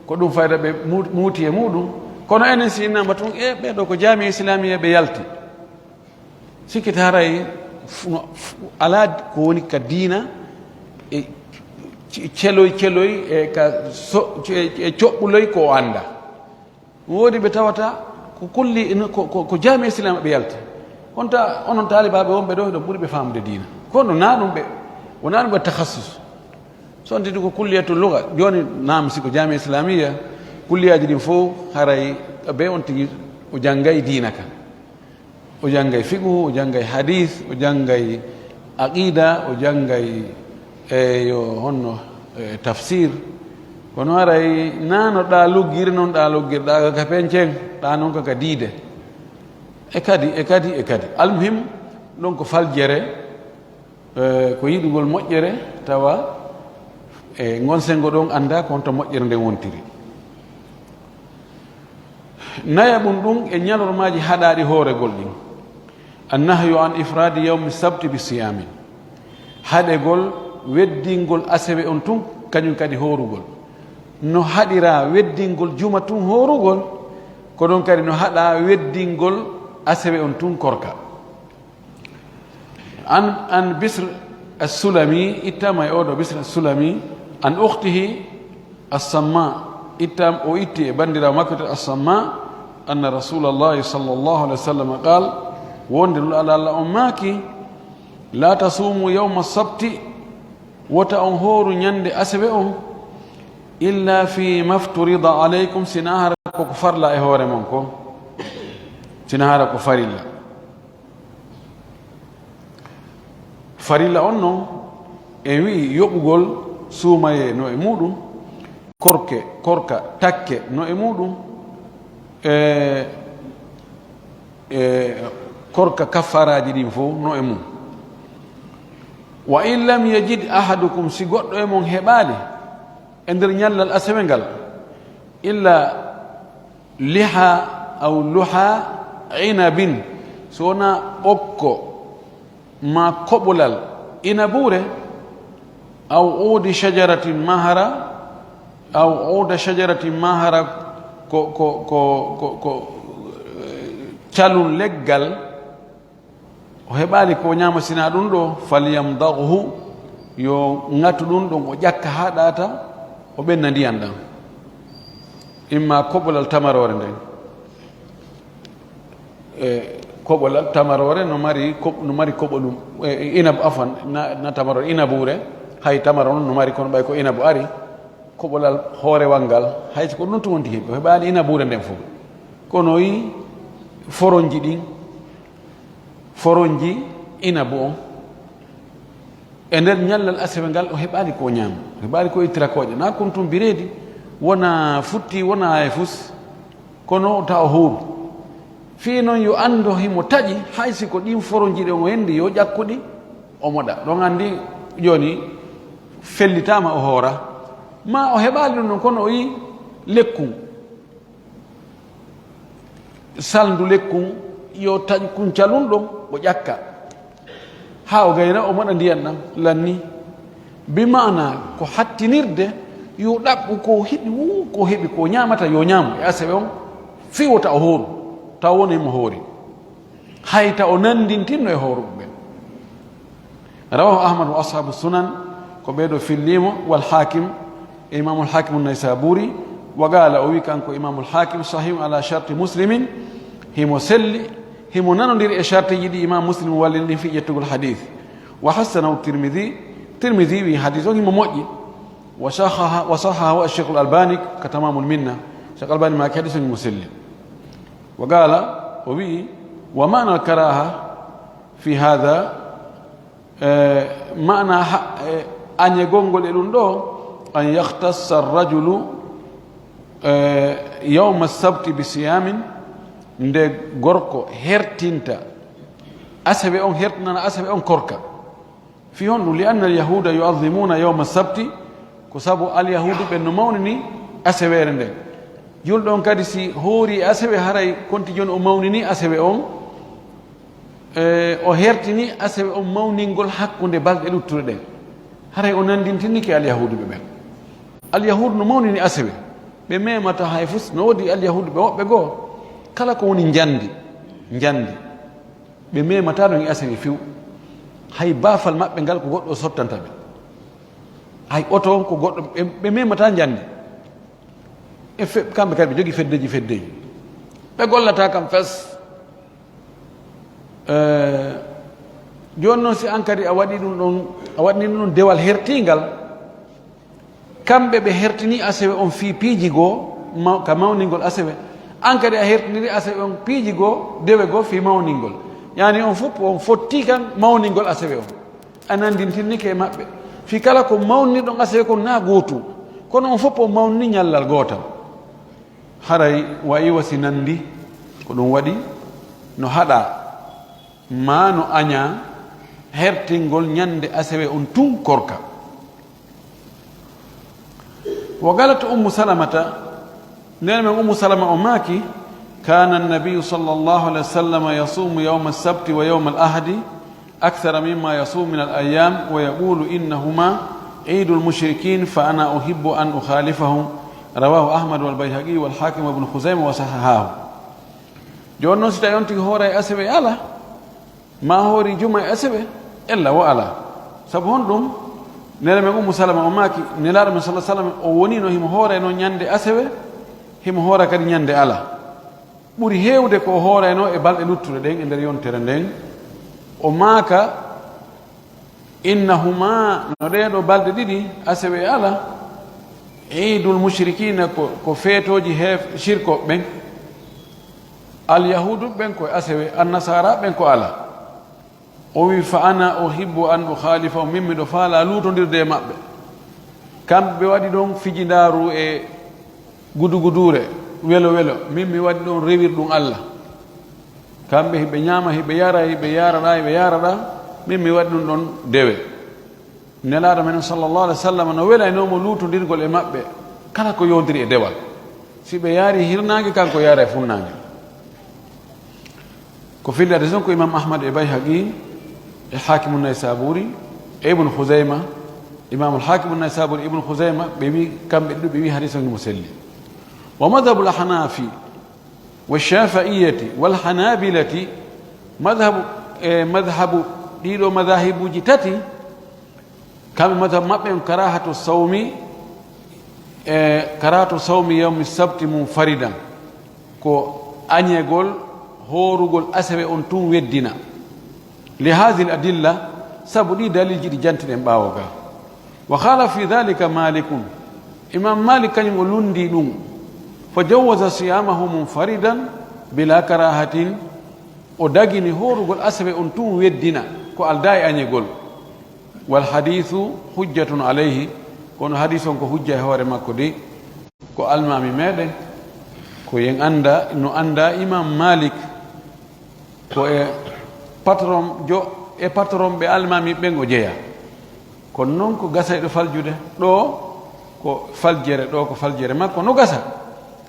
ko ɗum fayda ɓe mu-, muuti e muɗum. Kono enen si innama tun, e ɓee ɗo ko jaami islamiya ɓe yalti. Sikkita haray fu-, no, fu-, alaa ko woni ka diina e ce-, celoy, celoy e ka so-, e, e coɓɓuloy ko o annda. Woodi ɓe tawata ko kulli, ko, ko, ko jaami islam ɓe yalti. Honta onon taalibaaɓe wonɓe ɗo, hiɗon ɓuri ɓe faamude diina. Kono naa ɗum ɓe, wonaa ɗum ɓe takhassus. So on tigi ko kulliyatu luga, jooni naam si ko jaami islamiya, kulliyaaji ɗin fof haray ɓe on tigi o janngay diina kan. O janngay fiqhu, o janngay hadis, o janngay aqida, o janngay, e, yo honno, e, tafsir. Kono haray naa no ɗa luggiri, non ɗa luggirɗa ka pencen, ɗa non ka, ka diide. E kadi, e kadi, e kadi. Almuhim, ɗon ko faljere, e, ko yiɗugol moƴƴere, tawa, e, ngon sengo ɗon annda ko honto moƴƴere nden wontiri. Nayaɓun ɗum e ñalormaaji haɗaaɗi hooregol ɗin. Annahyu an ifradi yawmi sabti bi siyamin. Haɗegol weddingol asewe on tun, kañum kadi hoorugol. No haɗiraa weddingol juma tun hoorugol, ko ɗon kadi no haɗaa weddingol asewe on tun korka. An, an Bisr as-Sulami, ittama e oɗo Bisr as-Sulami, an ukhtihi as-Samma, ittam, o itti e bandirawo makko to as-Samma, anna Rasulallahi sallallahu alaihi wasallam qal, wonde Nulaaɗo Allah on maaki, la tasumu yawma sabti, wota on hooru ñande asewe on, illa fi mafturida alaykum, sina hara ko ko farla e hoore mon ko, sina hara ko farilla. Farilla on non, en wi'i yoɓugol suumayee no e muɗum, korke, korka, takke no e muɗum, e, e, korka kaffaraaji ɗin fof no e mum. Wa in lam yajid ahadukum, si goɗɗo e mon heɓaali e nder ñallal asewe ngal, illa liha aw luha inabin, so wonaa ɓokko maa koɓolal inabuure, aw uudi shajaratin maa hara, aw uuda shajaratin maa hara, ko, ko, ko, ko, ko, eh, calun leggal, o heɓaali ko ñaama sina ɗum ɗo, falyamdaghu, yo ŋatu ɗum ɗon, o ƴakka haa ɗaata, o ɓenna ndiyan ɗan. Imma koɓolal tamaroore nden. E koɓolal tamaroore no mari koɓ-, no mari koɓolum, e, inabu, afan, na, na tamaroore, inabuure, hay tamaro non no mari, kono ɓay ko inabu ari, koɓolal hoorewal ngal, hay so ko ɗum tun wonti heɓi, o heɓaali inabuure nden fof. Kono o yi foronji ɗin, foronji inabu on, e nder ñallal asewe ngal, o heɓaali ko o ñaama, o heɓaali ko o ittira kooƴe. Na kon tun bireedi, wona futti, wona e fus, kono tawa o hooru. Fii non yo anndo himo taƴi, hay si ko ɗin foronji ɗin o hendi, yo ƴakku ɗi, o moɗa. Ɗon anndi jooni fellitaama o hoora. Ma o heɓaali ɗum ɗon, kono o yi lekkun. Salndu lekkun, yo taƴ kun calun ɗon, o ƴakka. Haa o gayna, o moɗa ndiyan ɗan, lanni. Bi maana ko hattinirde, yo ɗaɓɓu ko heɓi, wuu, ko heɓi, ko ñaamata, yo ñaamu e asewe on, fii wota o hooru, taw wona himo hoori. Hay ta o nanndintinno e hooruɓe ɓen. Rawahu Ahmad wa ashabu sunan, ko ɓee ɗo fillimo, wal Hakim, e Imamul Hakim Naysaburi, wa qala, o wi kanko Imamul Hakim, sahihun ala sharti Muslimin, himo selli, himo nanondiri e shartiji ɗi Imam Muslim wallini ɗin fi ƴettugol hadith. Wa hassanahu Tirmidhi, Tirmidhi wi hadith on himo moƴƴi. Wa sahaha, wa sahahahu Ash-Shaykhul Albani ka Tamamul Minna. Sheikh Albani maaki hadith on himo selli. Wa qala, o wi, wa ma'na al-karaha fi hadha, eh, maana ha-, eh, Añegol ngol e ɗum ɗo, an yahtassa rajulu, eh, yawma sabti bi siyamin, nde gorko hertinta asewe on, hertinana asewe on korka. Fi honɗum? Li anna alyahuda yu'azzimuna yawma sabti, ko sabu alyahudu ɓen no mawnini aseweere nden. Julɗo on kadi si hoori e asewe, haray konti jooni o mawnini asewe on, e, o hertini asewe on mawningol hakkunde balɗe luttuɗe ɗen. Haray o nandintinike alyahuduɓe ɓen. Alyahudu no mawnini asewe, ɓe memata hay fus. No woodi alyahuduɓe woɓɓe goo, kala ko woni njandi, njandi, ɓe memata ɗon e asewe few. Hay baafal maɓɓe ngal ko goɗɗo o sottanta ɓe. Hay oto on ko goɗɗo, ɓe, ɓe memata njandi. E fe-, kamɓe kadi ɓe jogii feddeji, feddeji. Ɓe gollata kam fes. Eh, jooni noon, si an kadi a waɗi ɗum ɗon, a waɗni ɗum ɗon dewal hertingal, kamɓe ɓe hertini asewe on fii piiji goo, ma-, ka mawningol asewe. An kadi a hertiniri asewe on piiji goo, dewe goo fii mawningol. Yaani on fof on fotti kan mawningol asewe on. A nandintinike e maɓɓe. Fii kala ko mawnirɗon asewe kon na gootum. Kono on fof on mawnini ñallal gootal. Haray wa iwa si nandi, ko ɗum waɗi no haɗa maa no aña hertingol ñande asewe on tun korka. Wa galat Ummu Salamata, nden men Ummu Salama o maaki, kana annabiyu sallallahu alaihi wasallam yasumu yawma sabti wa yawma al-ahadi akthara mimma yasumu min al-ayyam wa yaqulu innahuma idul mushrikin fa ana uhibbu an ukhalifahum. Rawahu Ahmad wal Bayhaqi wal Hakim wa Ibn Khuzaimah wa sahahahu. Jooni noon, si tawi on tigi hoora e asewe e ala, ma hoori juma e asewe, ella wo ala. Sabu honɗum? Nela men Ummu Salama o maaki, Nelaaɗo men sallallahu alaihi wasallam o wonino himo hoora e noon ñande asewe, himo hoora kadi ñande ala. Ɓuri heewde ko o hoorayno e balɗe luttuɗe ɗen e nder yontere nden, o maaka, innahuma, no ɗee ɗoo balɗe ɗiɗi, asewe e ala, iidul mushrikina, ko, ko feetooji heef-, shirkooɓe ɓen. Alyahuudu ɓen ko e asewe, annasaara ɓen ko ala. O wi, fa ana uhibbu an ukhalifa, min miɗo faalaa luutondirde e maɓɓe. Kamɓe ɓe waɗi ɗon fijindaaru e guduguduure, welo welo, min mi waɗi ɗon rewirɗum Alla. Kamɓe hiɓe ñaama, hiɓe yara, hiɓe yaraɗa, hiɓe yaraɗa, min mi waɗi ɗum ɗon dewe. Nelaaɗo men sallallahu alaihi wasallam no welaynoo mo luutondirgol e maɓɓe kala ko yowndiri e dewal. Si ɓe yaari hirnaange, kanko yaara e funnaange. Ko fillata tan ko Imam Ahmad e Bayhaqi e Hakimu Naysaburi e Ibn Khuzayma. Imamul Hakimu Naysaburi e Ibn Khuzayma, ɓe wi, kamɓe ɗiɗo ɓe wi hadis on himo selli. Wa madhhabul Hanafi wa Shafi'iyati wal Hanabilati, madhhabu, e madhhabu ɗiɗo madhahibuji tati, kamɓe madhhab maɓɓe on karahatu sawmi, e karahatu sawmi yawmi sabti munfaridan, ko añegol hoorugol asewe on tun weddina. Li hadhihi al adilla, sabu ɗi dalilji ɗi jantiɗen ɓaawo ga. Wa qala fi dhalika Malikun, Imam Malik kañum o lundi ɗum, fa jawwaza siyamahu munfaridan bila karahatin, o dagini hoorugol asewe on tun weddina ko aldaa e añegol. Wal hadithu hujjatun alayhi, kono hadis on ko hujja e hoore makko de. Ko almaami meɗen, ko yen annda, no annda Imam Malik, ko e patron jo, e patron ɓe almaami ɓen o jeya. Kono noon ko gasayɗo faljude, ɗo ko faljere, ɗo ko faljere makko no gasa.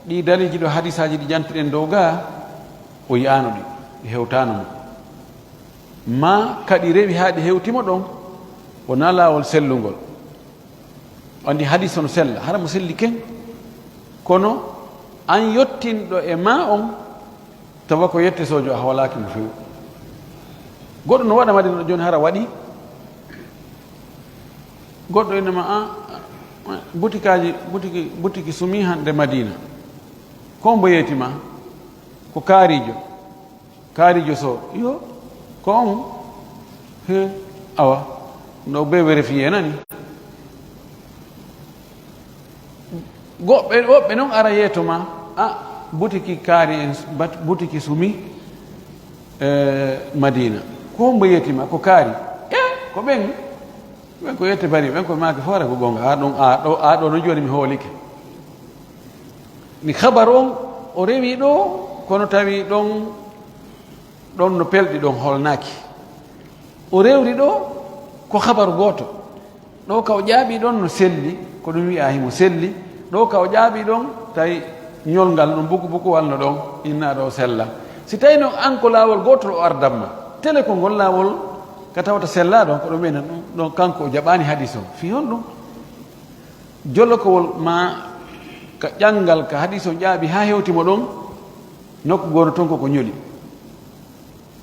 Ɗi dalilji ɗo, hadisaaji ɗi jantuɗen dow ga, o yi'aano ɗi, ɗi hewtaano mo. Ma kaɗi rewi haa ɗi hewti mo ɗon, wonaa laawol sellungol. Anndi hadis on sella, hara mo selli ken. Kono an yottinɗo e ma on, tawa ko yette sojo a hoolaaki mo few. Goɗɗo no waɗa Madina ɗo jooni hara waɗi. Goɗɗo ina ma a, butikaaji, butiki, butiki sumi hannde Madina. Ko mbo yeeti ma? Ko kaarijo. Kaarijo Sow, yo, ko on? He, awa, no be vérifié nani? Goɓɓe, woɓɓe noon ara yeeto ma, a, butiki kaari en, bat-, butiki sumi, eh, Madina. Ko hombo yeeti ma? Ko kaari. E, ko ɓen. Ɓen ko yette bari, ɓen ko maaki foore ko goonga. A ɗon, a ɗo, a ɗo no jooni mi hoolike. Ni habaru on, o rewi ɗo, kono tawi ɗon, ɗon no pelɗi ɗon holnaaki. O rewri ɗo, ko habaru gooto. Ɗo ka o ƴaaɓi ɗon no selli, ko ɗum wi'a himo selli. Ɗo ka o ƴaaɓi ɗon, tawi ñolngal no buku buku walno ɗon, inna ɗo sella. Si tawi no an ko laawol gootol o ardamma, tele ko ngol laawol ka tawata sella ɗon, ko ɗum enen ɗum, ɗon kanko o jaɓaani hadis on. Fii honɗum? Jolokowol ma ka ƴanngal ka hadis on ƴaaɓi haa hewti mo ɗon, nokku goono ton ko ko ñoli.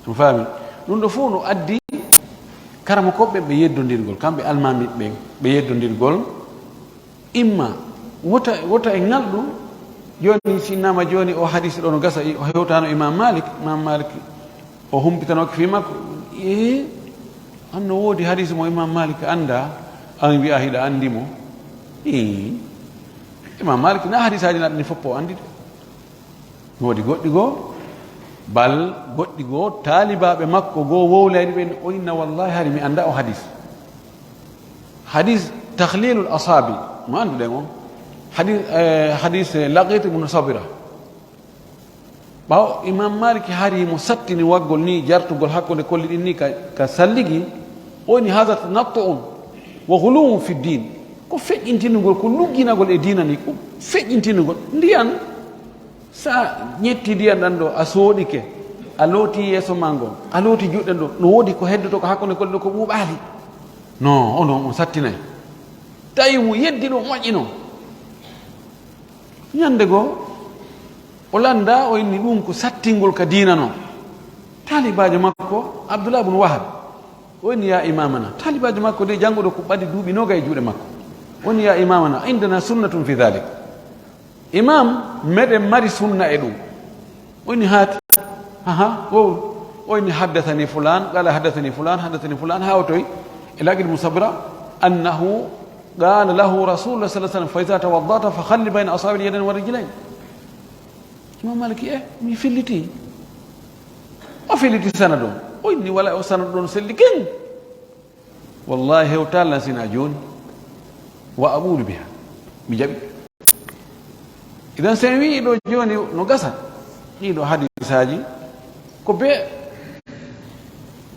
On faami? Ɗum ɗo fof no addi karamokooɓe ɓe yeddondirgol, kamɓe almaami ɓen, ɓe yeddondirgol. Imma wota, wota e ŋalɗu, jooni si innama jooni o hadis ɗo no gasa, o hewtano Imam Malik, Imam Malik o humpitanooke fii makko. E, an no woodi hadis mo Imam Malik annda, an wi'a hiɗa anndi mo. E, Imam Malik na hadisaaji naɗa ni foppo anndi de. No woodi goɗɗi goo, bal goɗɗi goo, taalibaaɓe makko goo wowlayɗi ɓen, o inna, "Wallahi, hari mi annda o hadis." Hadis takhlilul asabi, mo annduɗen on. Hadis, eh, hadis, eh, Laqit ibn Sabira. Ɓaawo Imam Malik hari mo sattini waggol ni, jartugol hakkunde kolli ɗin ni ka, ka salligi, o ni, "Hadha tanattu'un wa ghuluwun fi din." Ko feƴƴintinugol, ko lugginagol e diina ni, ko feƴƴintinugol. Ndiyan, sa ƴetti ndiyan ɗan ɗo, a sooɗike, a looti yeeso ma ngon, a looti juuɗe ɗo, no woodi ko heddoto ko hakkunde kolli ɗo ko ɓuuɓaali. No, onon on sattinay. Tawi mo yeddi ɗo moƴƴino. Ñande goo, o lannda, o inni ɗum ko sattingol ka diina non. Taalibaajo makko, Abdullah ibn Wahab, o inni, "Ya imamana." Taalibaajo makko de, jannguɗo ko ɓadi duuɓi noga e juuɗe makko. O inni, "Ya imamana, indana sunnatun fi dhalik." Imam, meɗen mari sunna e ɗum. O inni, "Haati." Aha, wowlu. O inni, "Haddathani fulan, qala haddathani fulan, haddathani fulan." Haa o toy e Laqit ibn Sabra, annahu qala lahu Rasulullah sallallahu alaihi wasallam, "Fa idha tawadda'ta fa khalli bayna asabi'il yadayn wa rijlayn." Imam Malik, "E, mi filliti." O filliti sanad on. O inni, "Wala o sanad ɗon selli ken." Wallahi, hewtalla sina jooni. Wa aqulu biha. Mi jaɓi. Idan, sen wi'i ɗo jooni no gasa. Ɗiɗo hadisaaji ko be,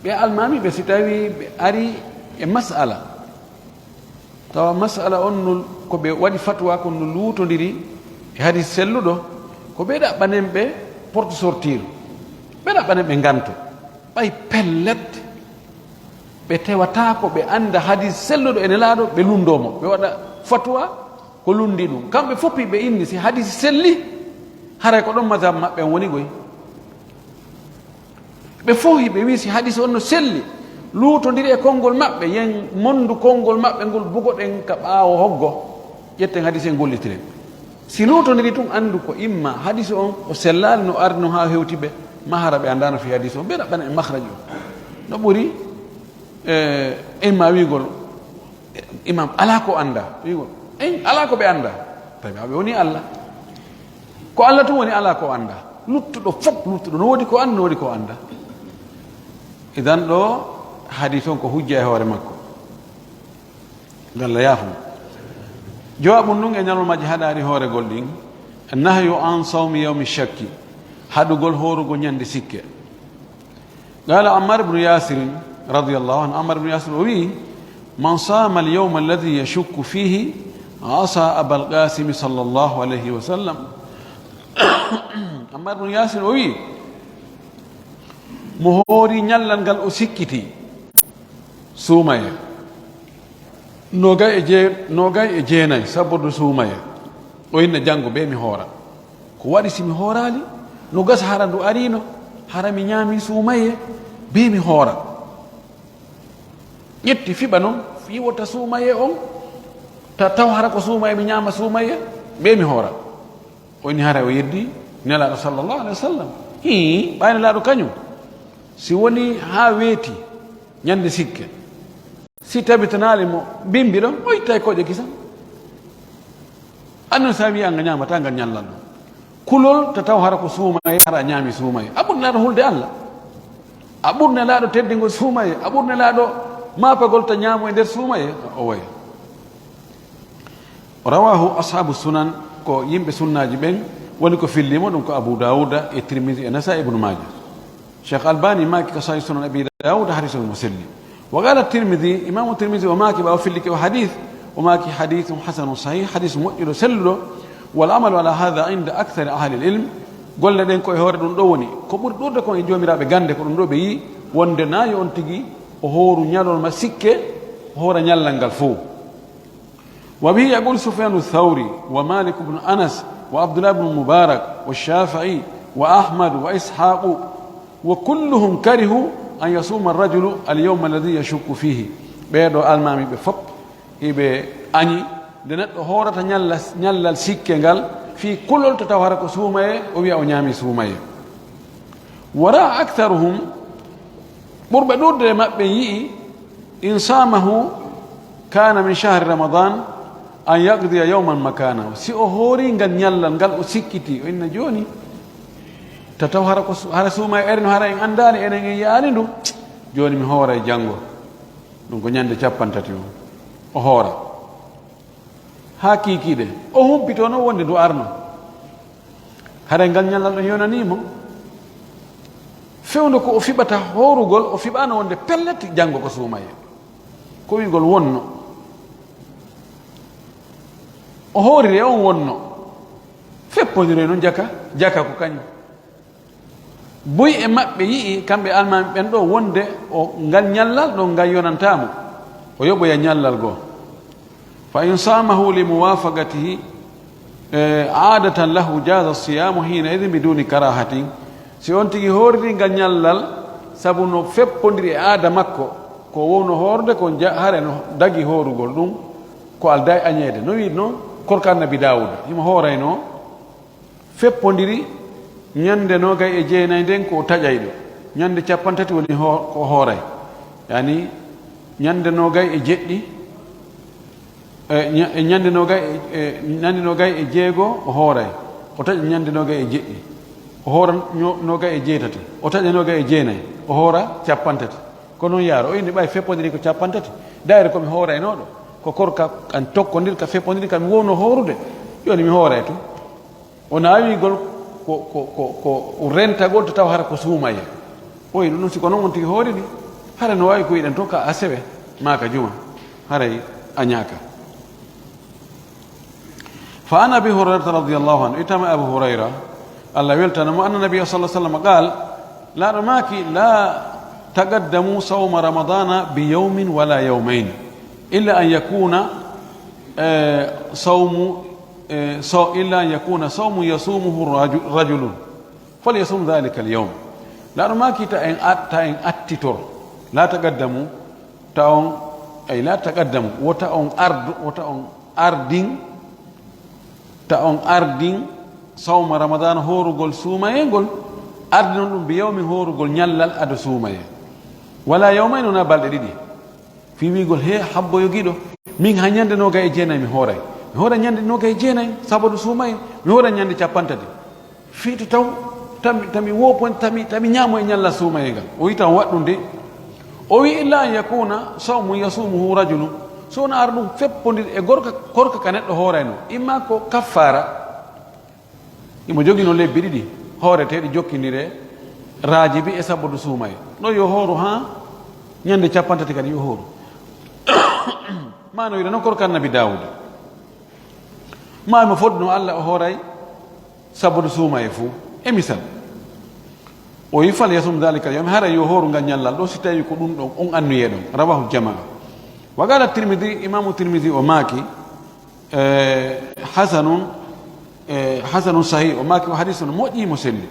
ɓe almaami ɓe si tawi ɓe ari e mas'ala. Tawa mas'ala on no, ko ɓe waɗi fatwa kon no luutondiri e hadis selluɗo, ko ɓe ɗaɓɓanen ɓe porte sortir. Ɓe ɗaɓɓanen ɓe nganto. Ɓay pellet, ɓe tewata ko ɓe annda hadis selluɗo e Nelaaɗo, ɓe lunndoo mo, ɓe waɗa fatwa ko lunndi ɗum. Kamɓe fof ɓe inni si hadis selli, haray ko ɗon mazhab maɓɓe on woni goy. Ɓe fof ɓe wi'i si hadis on no selli, luutondiri e konngol maɓɓe, yen monndu konngol maɓɓe ngol bugoɗen ka ɓaawo hoggo, ƴetten hadis en gollitiren. Si luutondiri tun, anndu ko imma hadis on o sellaali no ardi non haa hewti ɓe, ma hara ɓe anndaano fii hadis on, ɓe ɗaɓɓana e makhraj on. No ɓuri, eh, imma wi'ugol, imam, alaa ko annda. Wi'ugol, en, alaa ko ɓe annda. Tawi ɓe woni Allah. Ko Allah tun woni alaa ko annda. Luttuɗo fof, luttuɗo no woodi ko annda, no woodi ko annda. Idan ɗo hadis on ko hujja e hoore makko. Ngalla yaafo. Jawaabu ndun e ñalawmaaji haɗaari hooregol ɗin. Nahyu an sawmi yawmi shakki. Haɗugol hoorugol ñande sikke. Qala Ammar ibn Yasir radiyallahu anhu, Ammar ibn Yasir o wi'i, "Man sama al-yawma alladhi yashukku fihi, asa Abal Qasim sallallahu alayhi wa sallam." Ammar ibn Yasir o wi'i, mo hoori ñallal ngal o sikkiti, suumaye. Nogay e jee-, nogay e jeenay, sabordu suumaye. O inna janngo bee mi hoora. Ko waɗi si mi hooraali? No gasa hara ndu ariino, hara mi ñaami suumaye, bee mi hoora. Ƴetti fiɓa non, fii wota suumaye on, ta-, taw hara ko suumaye, mi ñaama suumaye, bee mi hoora. O inni hara o yeddi Nelaaɗo sallallahu alaihi wasallam. Hii, ɓay Nelaaɗo kañum, si woni haa weeti ñande sikke, si tabitanaali mo bimbi ɗon, o ittay kooƴe kisan. Annon sa wi'i an a ñaamata ngal ñallal ɗum. Kulol ta taw hara ko suumaye, hara a ñaami suumaye. A ɓuri Nelaaɗo hulde Allah. A ɓuri Nelaaɗo teddingol suumaye. A ɓuri Nelaaɗo maapagol ta ñaamo e nder suumaye, o way. Rawahu ashabu sunan, ko yimɓe sunnaaji ɓen woni ko fillimo ɗum, ko Abu Dawuda e Tirmidhi e Nasa'i, Ibnu Maaja. Cheikh Albani maaki ko Sahih Sunan Abi Dawud, hadisun mo selli. Wa qala Tirmidhi, Imamu Tirmidhi o maaki ɓaawo fillike o hadith, o maaki hadithun hasanun sahih, hadith moƴƴuɗo selluɗo. Wal amalu ala hadha inda akthari ahli al ilm, golle ɗen ko e hoore ɗum ɗo woni, ko ɓuri ɗuuɗude kon e joomiraaɓe gannde, ko ɗum ɗo ɓe yi'i wonde na yo on tigi o hooru ñalorma sikke, o hoora ñallal ngal fow. وبه يقول سفيان الثوري ومالك بن أنس وعبد الله بن المبارك والشافعي وأحمد وإسحاق وكلهم كرهوا أن يصوم الرجل اليوم الذي يشك فيه. Ɓee ɗoo almaami ɓe fof iɓe añi nde neɗɗo hoorata ñalla-, ñallal sikke ngal fii kulol to taw hara ko suumaye, o wiya o ñaami suumaye. Wara aktharuhum, ɓurɓe ɗuuɗude e maɓɓe yi'i, in saamahu kana min shahri Ramadan an yaqdiya yawman makana. Si o hoori ngal ñallal ngal, o sikkiti, o inna jooni, ta taw hara ko su-, hara suumaye eren, hara en anndaali, enen en yi'aali ndu, jooni mi hooray janngo. Ɗum ko ñande cappanɗe tati o, o hoora. Haa kiikiiɗe, o humpitoo noon wonde ndu arno. Haray ngal ñallal ɗon yonanii mo. Fewndo ko o fiɓata hoorugol, o fiɓaano wonde pellet janngo ko suumaye. Ko wi'ugol wonno. O hooriri e on wonno. Feppondiri e noon jaka, jaka ko kañum. Buy e maɓɓe yi'i, kamɓe almaami ɓen ɗo, wonde o ngal ñallal ɗon ngal yonantaa mo. O yoɓoya ñallal goo. Fa in saamahu li muwaafaqatihi, eh, aadatan lahu jaaza siyaamu hiina idin biduuni karaahatin. Si on tigi hooriri ngal ñallal sabu no feppondiri e aada makko, ko wowno hoorde ko ja-, hare no dagi hoorugol ɗum, ko aldaa e añeede. No wi'no korka Annabi Daawuda, himo hooraynoo. Feppondiri ñande noogay e jeenay nden ko o taƴayɗo. Ñande cappanɗe tati woni ho-, ko o hooray. Yani ñande noogay e jeɗɗi, e ña-, e ñande noogay e, e ñande noogay e jeego o hooray. O taƴa ñande noogay e jeɗɗi. O hoora ño-, noogay e jeetati. O taƴa noogay e jeenay. O hoora cappanɗe tati. Ko noon yaaro. O inni ɓay feppondiri ko cappanɗe tati. Dayre ko mi hooraynooɗo. Ko korka kan tokkondir ka feppondiri ka mi wowno hoorude. Jooni mi hooray tun. O naawigol ko, ko, ko, ko rentagol to taw hara ko suumaye. O wi'i ɗum ɗum, si ko noon on tigi hooriri, hara no waawi ko yiɗen to ka asewe, maa ka juma, haray a ñaaka. Fa an Abi Hurayrata radiyallahu anhu, ittama Abu Hurayra, Allah weltana mo, anna Nabiyya sallallahu alaihi wasallam qaal, Laaɗo maaki, la taqaddamu sawma Ramadana bi yawmin wala yawmayn, illa an yakuna, eh, sawmu eh, so, illa an yakuna sawmun yasumuhu raju-, rajulun, falyasum dhalika al-yawm. Laaɗo maaki ta en at-, ta en attitor. La taqaddamu, ta on, ay la taqaddamu, wota on ardu, wota on ardin, ta on ardin sawma Ramadana, hoorugol suumayengol, ardinon ɗum bi yawmin, hoorugol ñallal ado suumaye. Wala yawmayn, wona balɗe ɗiɗi. Fii wi'ugol, "He habbo yogiiɗo, min haa ñande noogay e jeenay mi hooray. Mi hoora ñande noogay e jeenay, sababu suumay, mi hoora ñande cappanɗe tati. Fii to taw, tami, tami woopon, tami, tami ñaamo e ñalla suumayee ngal." O wi'i tan waɗɗum de. O wi'i, "Illa an yakuna sawmun yasumuhu rajulun." So wona ara ɗum feppondir e gorka, korka ka neɗɗo hoorayno. Imma ko kaffaara, Imo jogino lebbi ɗiɗi hooreteeɗi jokkindire, raajibi e sababu suumaye. Ɗo yo hooru haa ñande cappanɗe tati kadi yo hooru. Maa no wi'ra noon korka Annabi Daawuda. Maa imo fodno Alla o hooray sababu suumaye fuu. E misal, o wi'i, "Fal yasum dhalika al-yawm", haray yo hooru ngal ñallal ɗo, si tawi ko ɗum ɗon on anniyee ɗon. Rawahu jamaa. Wa qala Tirmidhi, Imaamu Tirmidhi o maaki, eh, hasanun, eh, hasanun sahih, o maaki ko hadisun moƴƴi mo selli.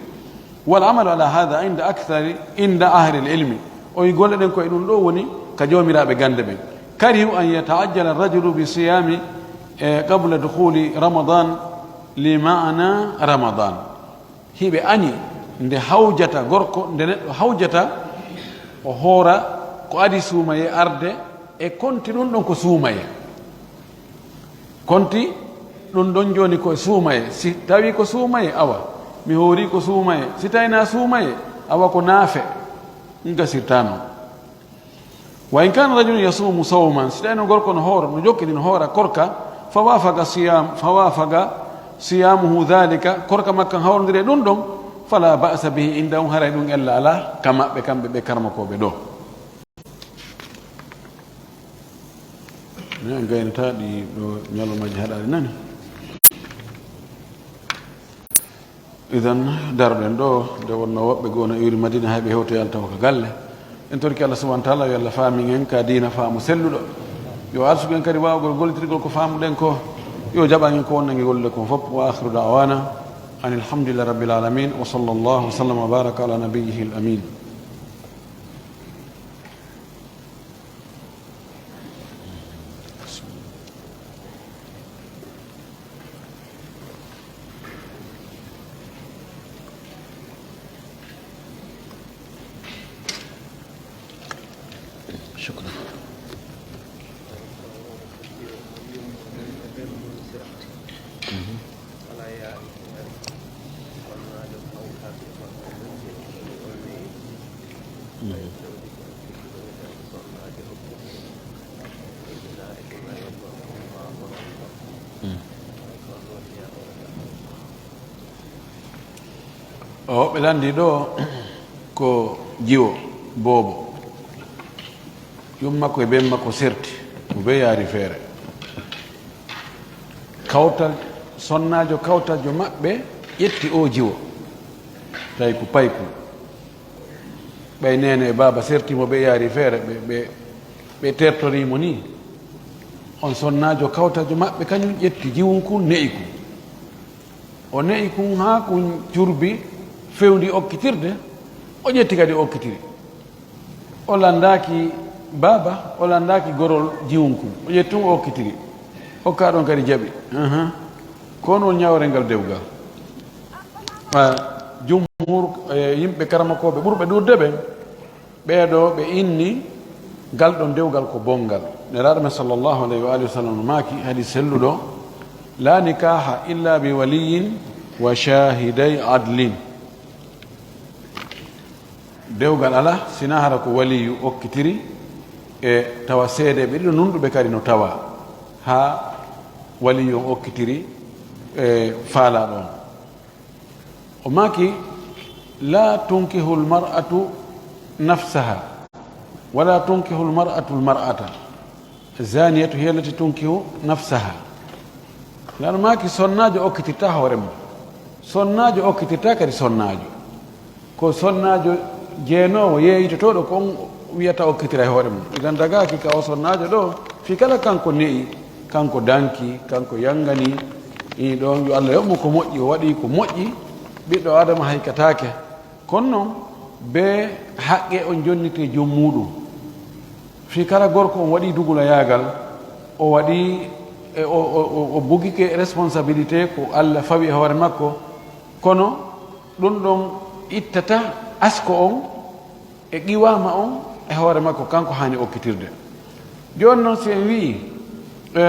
Wal amalu ala hadha inda akthari, inda ahli al-ilmi. O wi'i golle ɗen ko e ɗum ɗo woni ka joomiraaɓe gannde ɓen. Karihu an yata'ajjala ar-rajulu bi siyami, eh, qabla dukhuli Ramadan li ma'na Ramadan. Hiɓe añi nde hawjata gorko, nde neɗɗo hawjata, o hoora ko adi suumaye arde e konti ɗum ɗon ko suumaye. Konti ɗum ɗon jooni ko suumaye. Si tawi ko suumaye, awa, mi hoori ko suumaye. Si tawii na suumaye, awa, ko naafe. Ɗum gasirta noon. Wa in kana rajulun yasumu sawman, si tawi no gorko no hoora, no jokki, no hoora korka, fa wafaqa siyam, fa wafaqa siyamuhu dhalika, korka makko hawrondiri e ɗum ɗon, fala ba'sa bihi indahum, haray ɗum ella alaa ka maɓɓe kamɓe ɓe karmakooɓe ɗo. Ne en gaynata ɗi ɗo ñalawmaaji haɗaali nani. Idan, daroɗen ɗo, nde wonno woɓɓe goo no iwri Madina, hay ɓe hewtoyaali taw ka galle. En torki Allah subhanahu wa ta'ala, yo Allah faamin en ka diina faamu selluɗo. Yo arsuku en kadi waawgol gollitirgol ko faamuɗen ko. Yo jaɓan en ko wonno en e gollude kon fof. Wa akhiru da'wana anil hamdulillahi rabbil alamin. Wa sallallahu wa sallam wa baraka ala nabiyyihil amin. شكرا. O ɓe lanndi ɗo ko jiwo boobo. Yumma ko e ben makko serti, mo be yaari feere. Kawtal, sonnaajo kawtaljo maɓɓe ƴetti o jiwo, tawi ko payku. Ɓay neene e baaba serti mo, ɓe yaari feere, ɓe, ɓe, ɓe tertorii mo nii. On sonnaajo kawtaljo maɓɓe kañum ƴetti jiwun kun, ne'i kun. O ne'i kun haa kun curbi, fewndi okkitirde, o ƴetti kadi o okkitiri. O lanndaaki baaba, o lanndaaki gorol jiwun kun. O ƴetti tun o okkitiri. Okkaa ɗon kadi jaɓi. Ahan. Ko non ñawre ngal dewgal. A, jumhur, e, yimɓe karamakooɓe ɓurɓe ɗuuɗude ɓen, ɓee ɗoo ɓe inni ngal ɗon dewgal ko bonngal. Nelaaɗo men sallallahu alayhi wa alihi wa sallam no maaki, hadis selluɗo, "La nikaha illa bi waliyin wa shahiday adlin." Dewgal alaa, sinaa hara ko waliyu okkitiri, e tawa seedeeɓe ɗiɗo nunɗuɓe kadi no tawa, haa waliyu on okkitiri, e, faalaaɗo on. O maaki, "La tunkihu lmar'atu nafsaha, wala tunkihu lmar'atu lmar'ata." Zaniyatu hiya allati tunkihu nafsaha. Nano maaki sonnaajo okkitirta hoore mum. Sonnaajo okkitirta kadi sonnaajo. Ko sonnaajo jeenoowo yeeyitotooɗo ko on wiyata okkitira e hoore mum. Idan dagaaki ka o sonnaajo ɗo, fii kala kanko ne'i, kanko danki, kanko yangani, ii ɗon yo Allah yoɓ mo ko moƴƴi, o waɗi ko moƴƴi, ɓiɗɗo Aadama haykataake. Kono noon, bee haqqe on jonnitee joom muuɗum. Fii kala gorko on waɗii dugulayaagal, o waɗii, e, o, o, o, o bugike responsabilité ko Allah fawi e hoore makko, kono ɗum ɗon ittata asko on e qiwaama on e hoore makko, kanko haani okkitirde. Jooni noon, si en wi'i, e,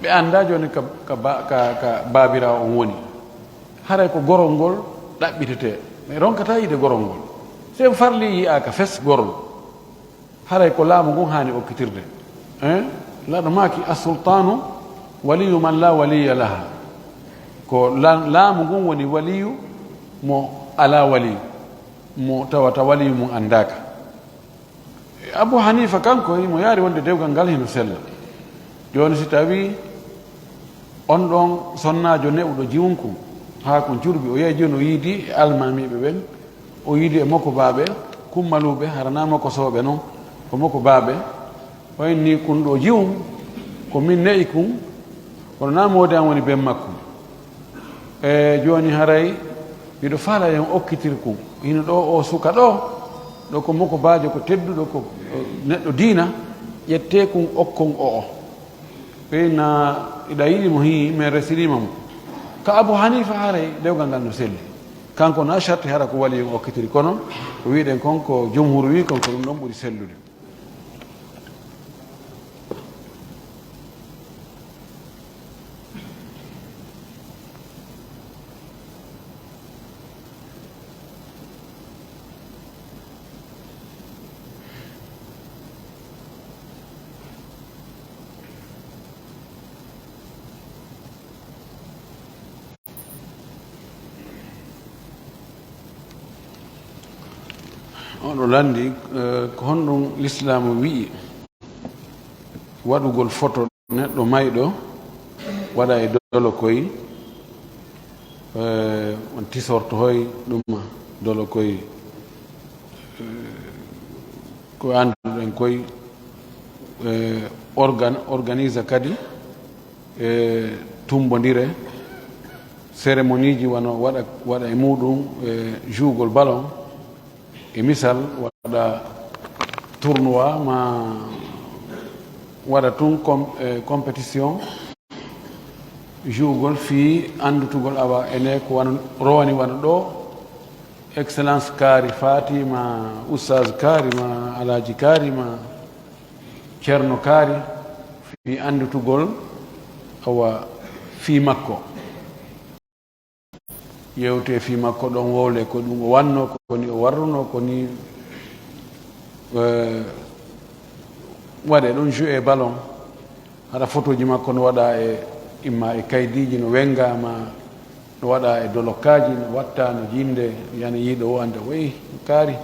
ɓe anndaa jooni ka, ka ba-, ka, ka baabiraawo on woni, haray ko gorol ngol ɗaɓɓitetee. Mais ronkataa yi'ude gorol ngol. Si en farlii yi'aaka fes gorol, haray ko laamu ngun haani okkitirde. Hein? Nelaaɗo maaki, "As-sultaanu waliyyu man laa waliyya laha." Ko la-, laamu ngun woni waliyu mo alaa waliyu, mo tawata waliyu mum anndaaka. Abu Haniifa kanko himo yaari wonde dewgal ngal hino sella. Jooni si tawii on ɗon sonnaajo ne'uɗo jiwun kun, haa kun curbi, o yahi jooni o yiidi e almaamiiɓe ɓen, o yiidi e mokobaaɓe, kummaluuɓe, hara naa mokosooɓe non, ko mokobaaɓe, o inni kun ɗoo jiwun, ko min ne'i kun, kono naa moodi an woni ben makko. E jooni haray miɗo faalaa yo on okkitir kun. Hino ɗoo oo suka ɗoo, ɗoo ko mokobaajo, ko tedduɗo, ko, o, neɗɗo diina, ƴettee kun okkon o'o. Ɓey na iɗa yiɗi mo hii, men resiriima mo. Ka Abu Haniifa haray dewgal ngal no selli. Kanko na sharti hara ko waliyu on okkitiri, kono ko wi'uɗen kon ko jumhur wi'i kon ko ɗum ɗon ɓuri sellude. Oɗo lanndi, eh, ko honɗum Lislaamu wi'i waɗugol foto neɗɗo mayɗo waɗa e dolokoy, eh, on tisorto hoy ɗuma dolokoy, eh, ko annduɗen koy, eh, organ-, organisa kadi, eh, tumbondire, cérémonie ji wano waɗa, waɗa e muɗum, eh, juugol ballon, e misal, waɗa tournoi ma waɗa tun com-, eh, compétition juugol fii anndutugol awa ene ko wano rowani wano ɗo, excellence kaari faati ma, oustaz kaari ma, alaaji kaari ma, ceerno kaari, fii anndutugol awa fii makko. Yewte fii makko ɗon, wowle ko ɗum o wanno, ko ni o warruno, ko ni, eh, waɗe ɗum joué ballon. Haɗa photoji makko no waɗa e, imma e kaydiiji no wenga ma, no waɗa e dolokkaaji, no watta, no jinde, yani yiiɗo o annda, woy, kaari.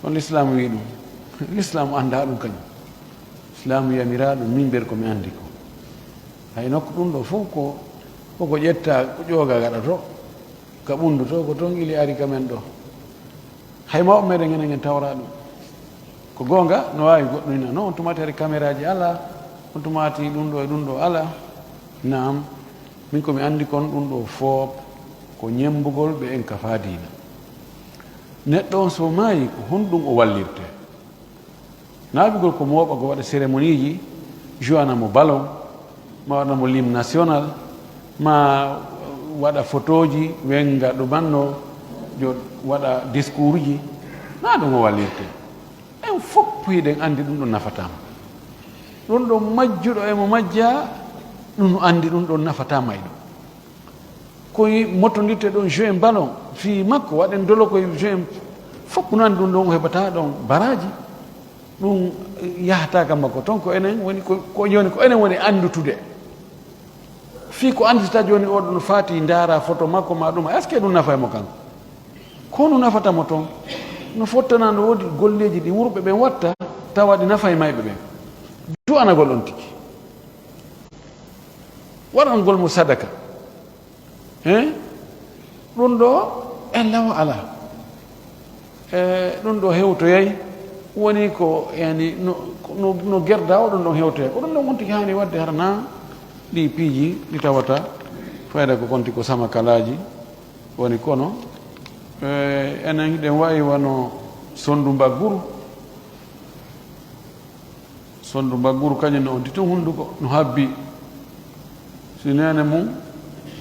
On Lislaamu wi ɗum. Lislaamu annda ɗum kañum. Islaamu yamiraaɗo min mbeɗa ko mi anndi ko. Hay nokku ɗum ɗo fof ko, koko ƴetta, ko ƴooga gaɗa to, ka ɓunndu to, ko toon ili ari ka men ɗo. Hay mawɓe meɗen enen en tawra ɗum. Ko goonga, no waawi goɗɗum ina. No on tumaati hari kameraaji alaa, on tumaati ɗum ɗo e ɗum ɗo alaa. Naam, min ko mi anndi kon ɗum ɗo fof ko ñemmbugol ɓe en ka faa diina. Neɗɗo on so maayi, ko honɗum o wallirte? Naabigol ko mooɓa ko waɗa cérémonie ji, joana mo ballon, ma waɗa mo lim national, ma waɗa photoji, wenga ɗumanno, jo waɗa discours ji, na ɗum o wallirte. En fof hiɗen anndi ɗum ɗon nafatama. Ɗum ɗon majjuɗo e mo majja, ɗum no anndi ɗum ɗon nafatama e ɗum. Ko motondirte ɗon joint ballon, fii makko, waɗen dolo koye joint, fof no anndi ɗum ɗon o heɓata ɗon baraji. Ɗum yahata ka makko toon, ko enen woni, ko, ko jooni ko enen woni anndutude. Fii ko annditata jooni oɗo no faati ndaara photo makko ma ɗum, est-ce que ɗum nafa e mo kanko? Ko no nafata mo toon? No fottana no woodi golleeji ɗi wurɓe ɓen watta, tawa ɗi nafa e mayɓe ɓen. Du'anagol on tigi. Waɗangol mo sadaka. Hein? Ɗum ɗo, en lawa alaa. E, ɗum ɗo hewtoyay, woni ko, yani, no, no, no gerda o ɗum ɗon hewtoyay. Ko ɗum ɗon on tigi haani waɗde hara na ɗi piiji ɗi tawata fayda ko konti ko sama kalaaji woni kono, e, enen hiɗen wayi wano sondu mbagguru. Sondu mbagguru kañum no on tun hunnduko, no habbi. Si neene mum,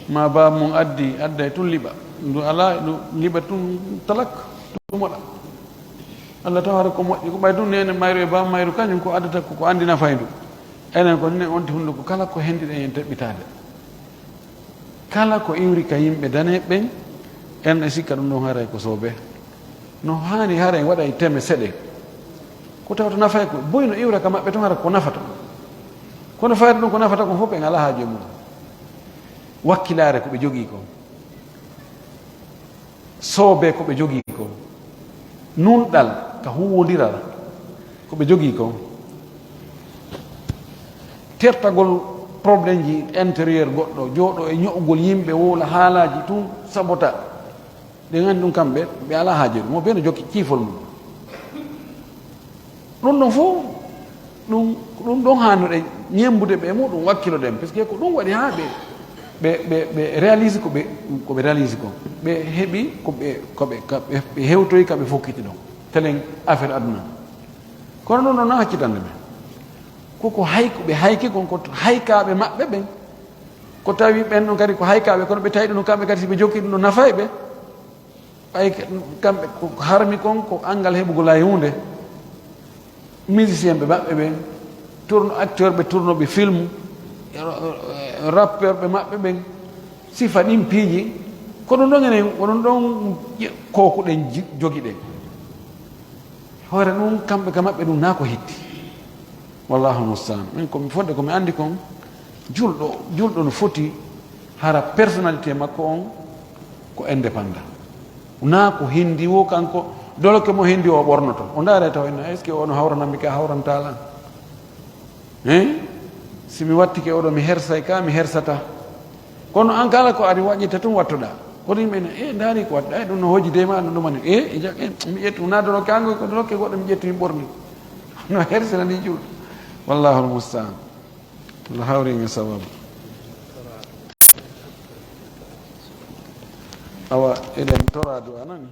ma baaba mum addi, adday tun liɓa. Ndu alaa, ndu liɓa tun talak, tun moɗa. Allah tawata ko moƴƴi, ko ɓay tun neene mayru e baaba mayru kañum ko addata ko, ko anndi nafay ndu. Enen ko ne on ti hunnduko kala ko hendiɗen en teɓɓitaade. Kala ko iwri ka yimɓe daneeɓe ɓen, en e sikka ɗum ɗon haray ko soobee. No haani haray waɗa e teme seɗe. Ko tawata nafay ko boy no iwra ka maɓɓe ton hara ko nafata. Kono fayda ɗum ko nafata kon fof ɓen alaa haaju e mum. Wakkilaare ko ɓe jogii kon. Soobee ko ɓe jogii kon. Nunɗal ka huuwondiral ko ɓe jogii kon. Tertagol problème ji intérieur goɗɗo, jooɗo e ño'ugol yimɓe, wowla haalaaji tun, sabota. Ɗen anndi ɗum kamɓe, ɓe alaa haaju e ɗum. Mo bee no jokki ciifol mum. Ɗum ɗon fof, ɗum, ɗum ɗon haannuɗen ñemmbude ɓe muɗum, wakkiloɗen. Parce que ko ɗum waɗi haa ɓe, ɓe, ɓe, ɓe réalise ko ɓe, ko ɓe réalise ko. Ɓe heɓi ko ɓe, ko ɓe, ka ɓe, ɓe hewtoyi ka ɓe fokkiti ɗon. Telen affaire aduna. Kono ɗum ɗon na accitande ɓe. Ko, ko hay ko ɓe hayki kon, ko haykaaɓe maɓɓe ɓen. Ko tawi ɓen ɗon kadi ko haykaaɓe, kono ɓe tawi ɗum kamɓe kadi si ɓe jokki ɗum ɗo nafay ɓe. Ɓay kamɓe ko harmi kon ko anngal heɓugol hay huunde. Musicien ɓe maɓɓe ɓen, tourno, acteur ɓe tournoɓe film, rappeur ɓe maɓɓe ɓen, sifa ɗin piiji, ko ɗum ɗon enen, ko ɗum ɗon kookuɗen ji-, jogiɗen. Hoore ɗum, kamɓe ka maɓɓe ɗum naa ko hitti. Wallahu mustaan. Min ko mi fodde ko mi anndi kon, julɗo, julɗo no foti hara personnalité makko on ko indépendant. Naa ko hindi wo kanko, Doloke mo hendi o ɓornoto. O ndaare taw ina, est-ce que ono hawranammi ka hawrantala? Hein? Si mi wattike oɗo mi hersay ka mi hersata. Kono an kala ko ari waƴƴita tun wattoɗa. Kono yimɓe ne, e ndaari ko waɗɗa, e ɗum no hoji de ma ɗum ɗumani. E, e ja-, e, mi ƴettu na doloke ango ko doloke goɗɗo mi ƴettu mi ɓorni. No hersina ni juuɗo. Wallahu almustaan. Allah hawri nge sababu. Awa, eɗen tora du'a nani.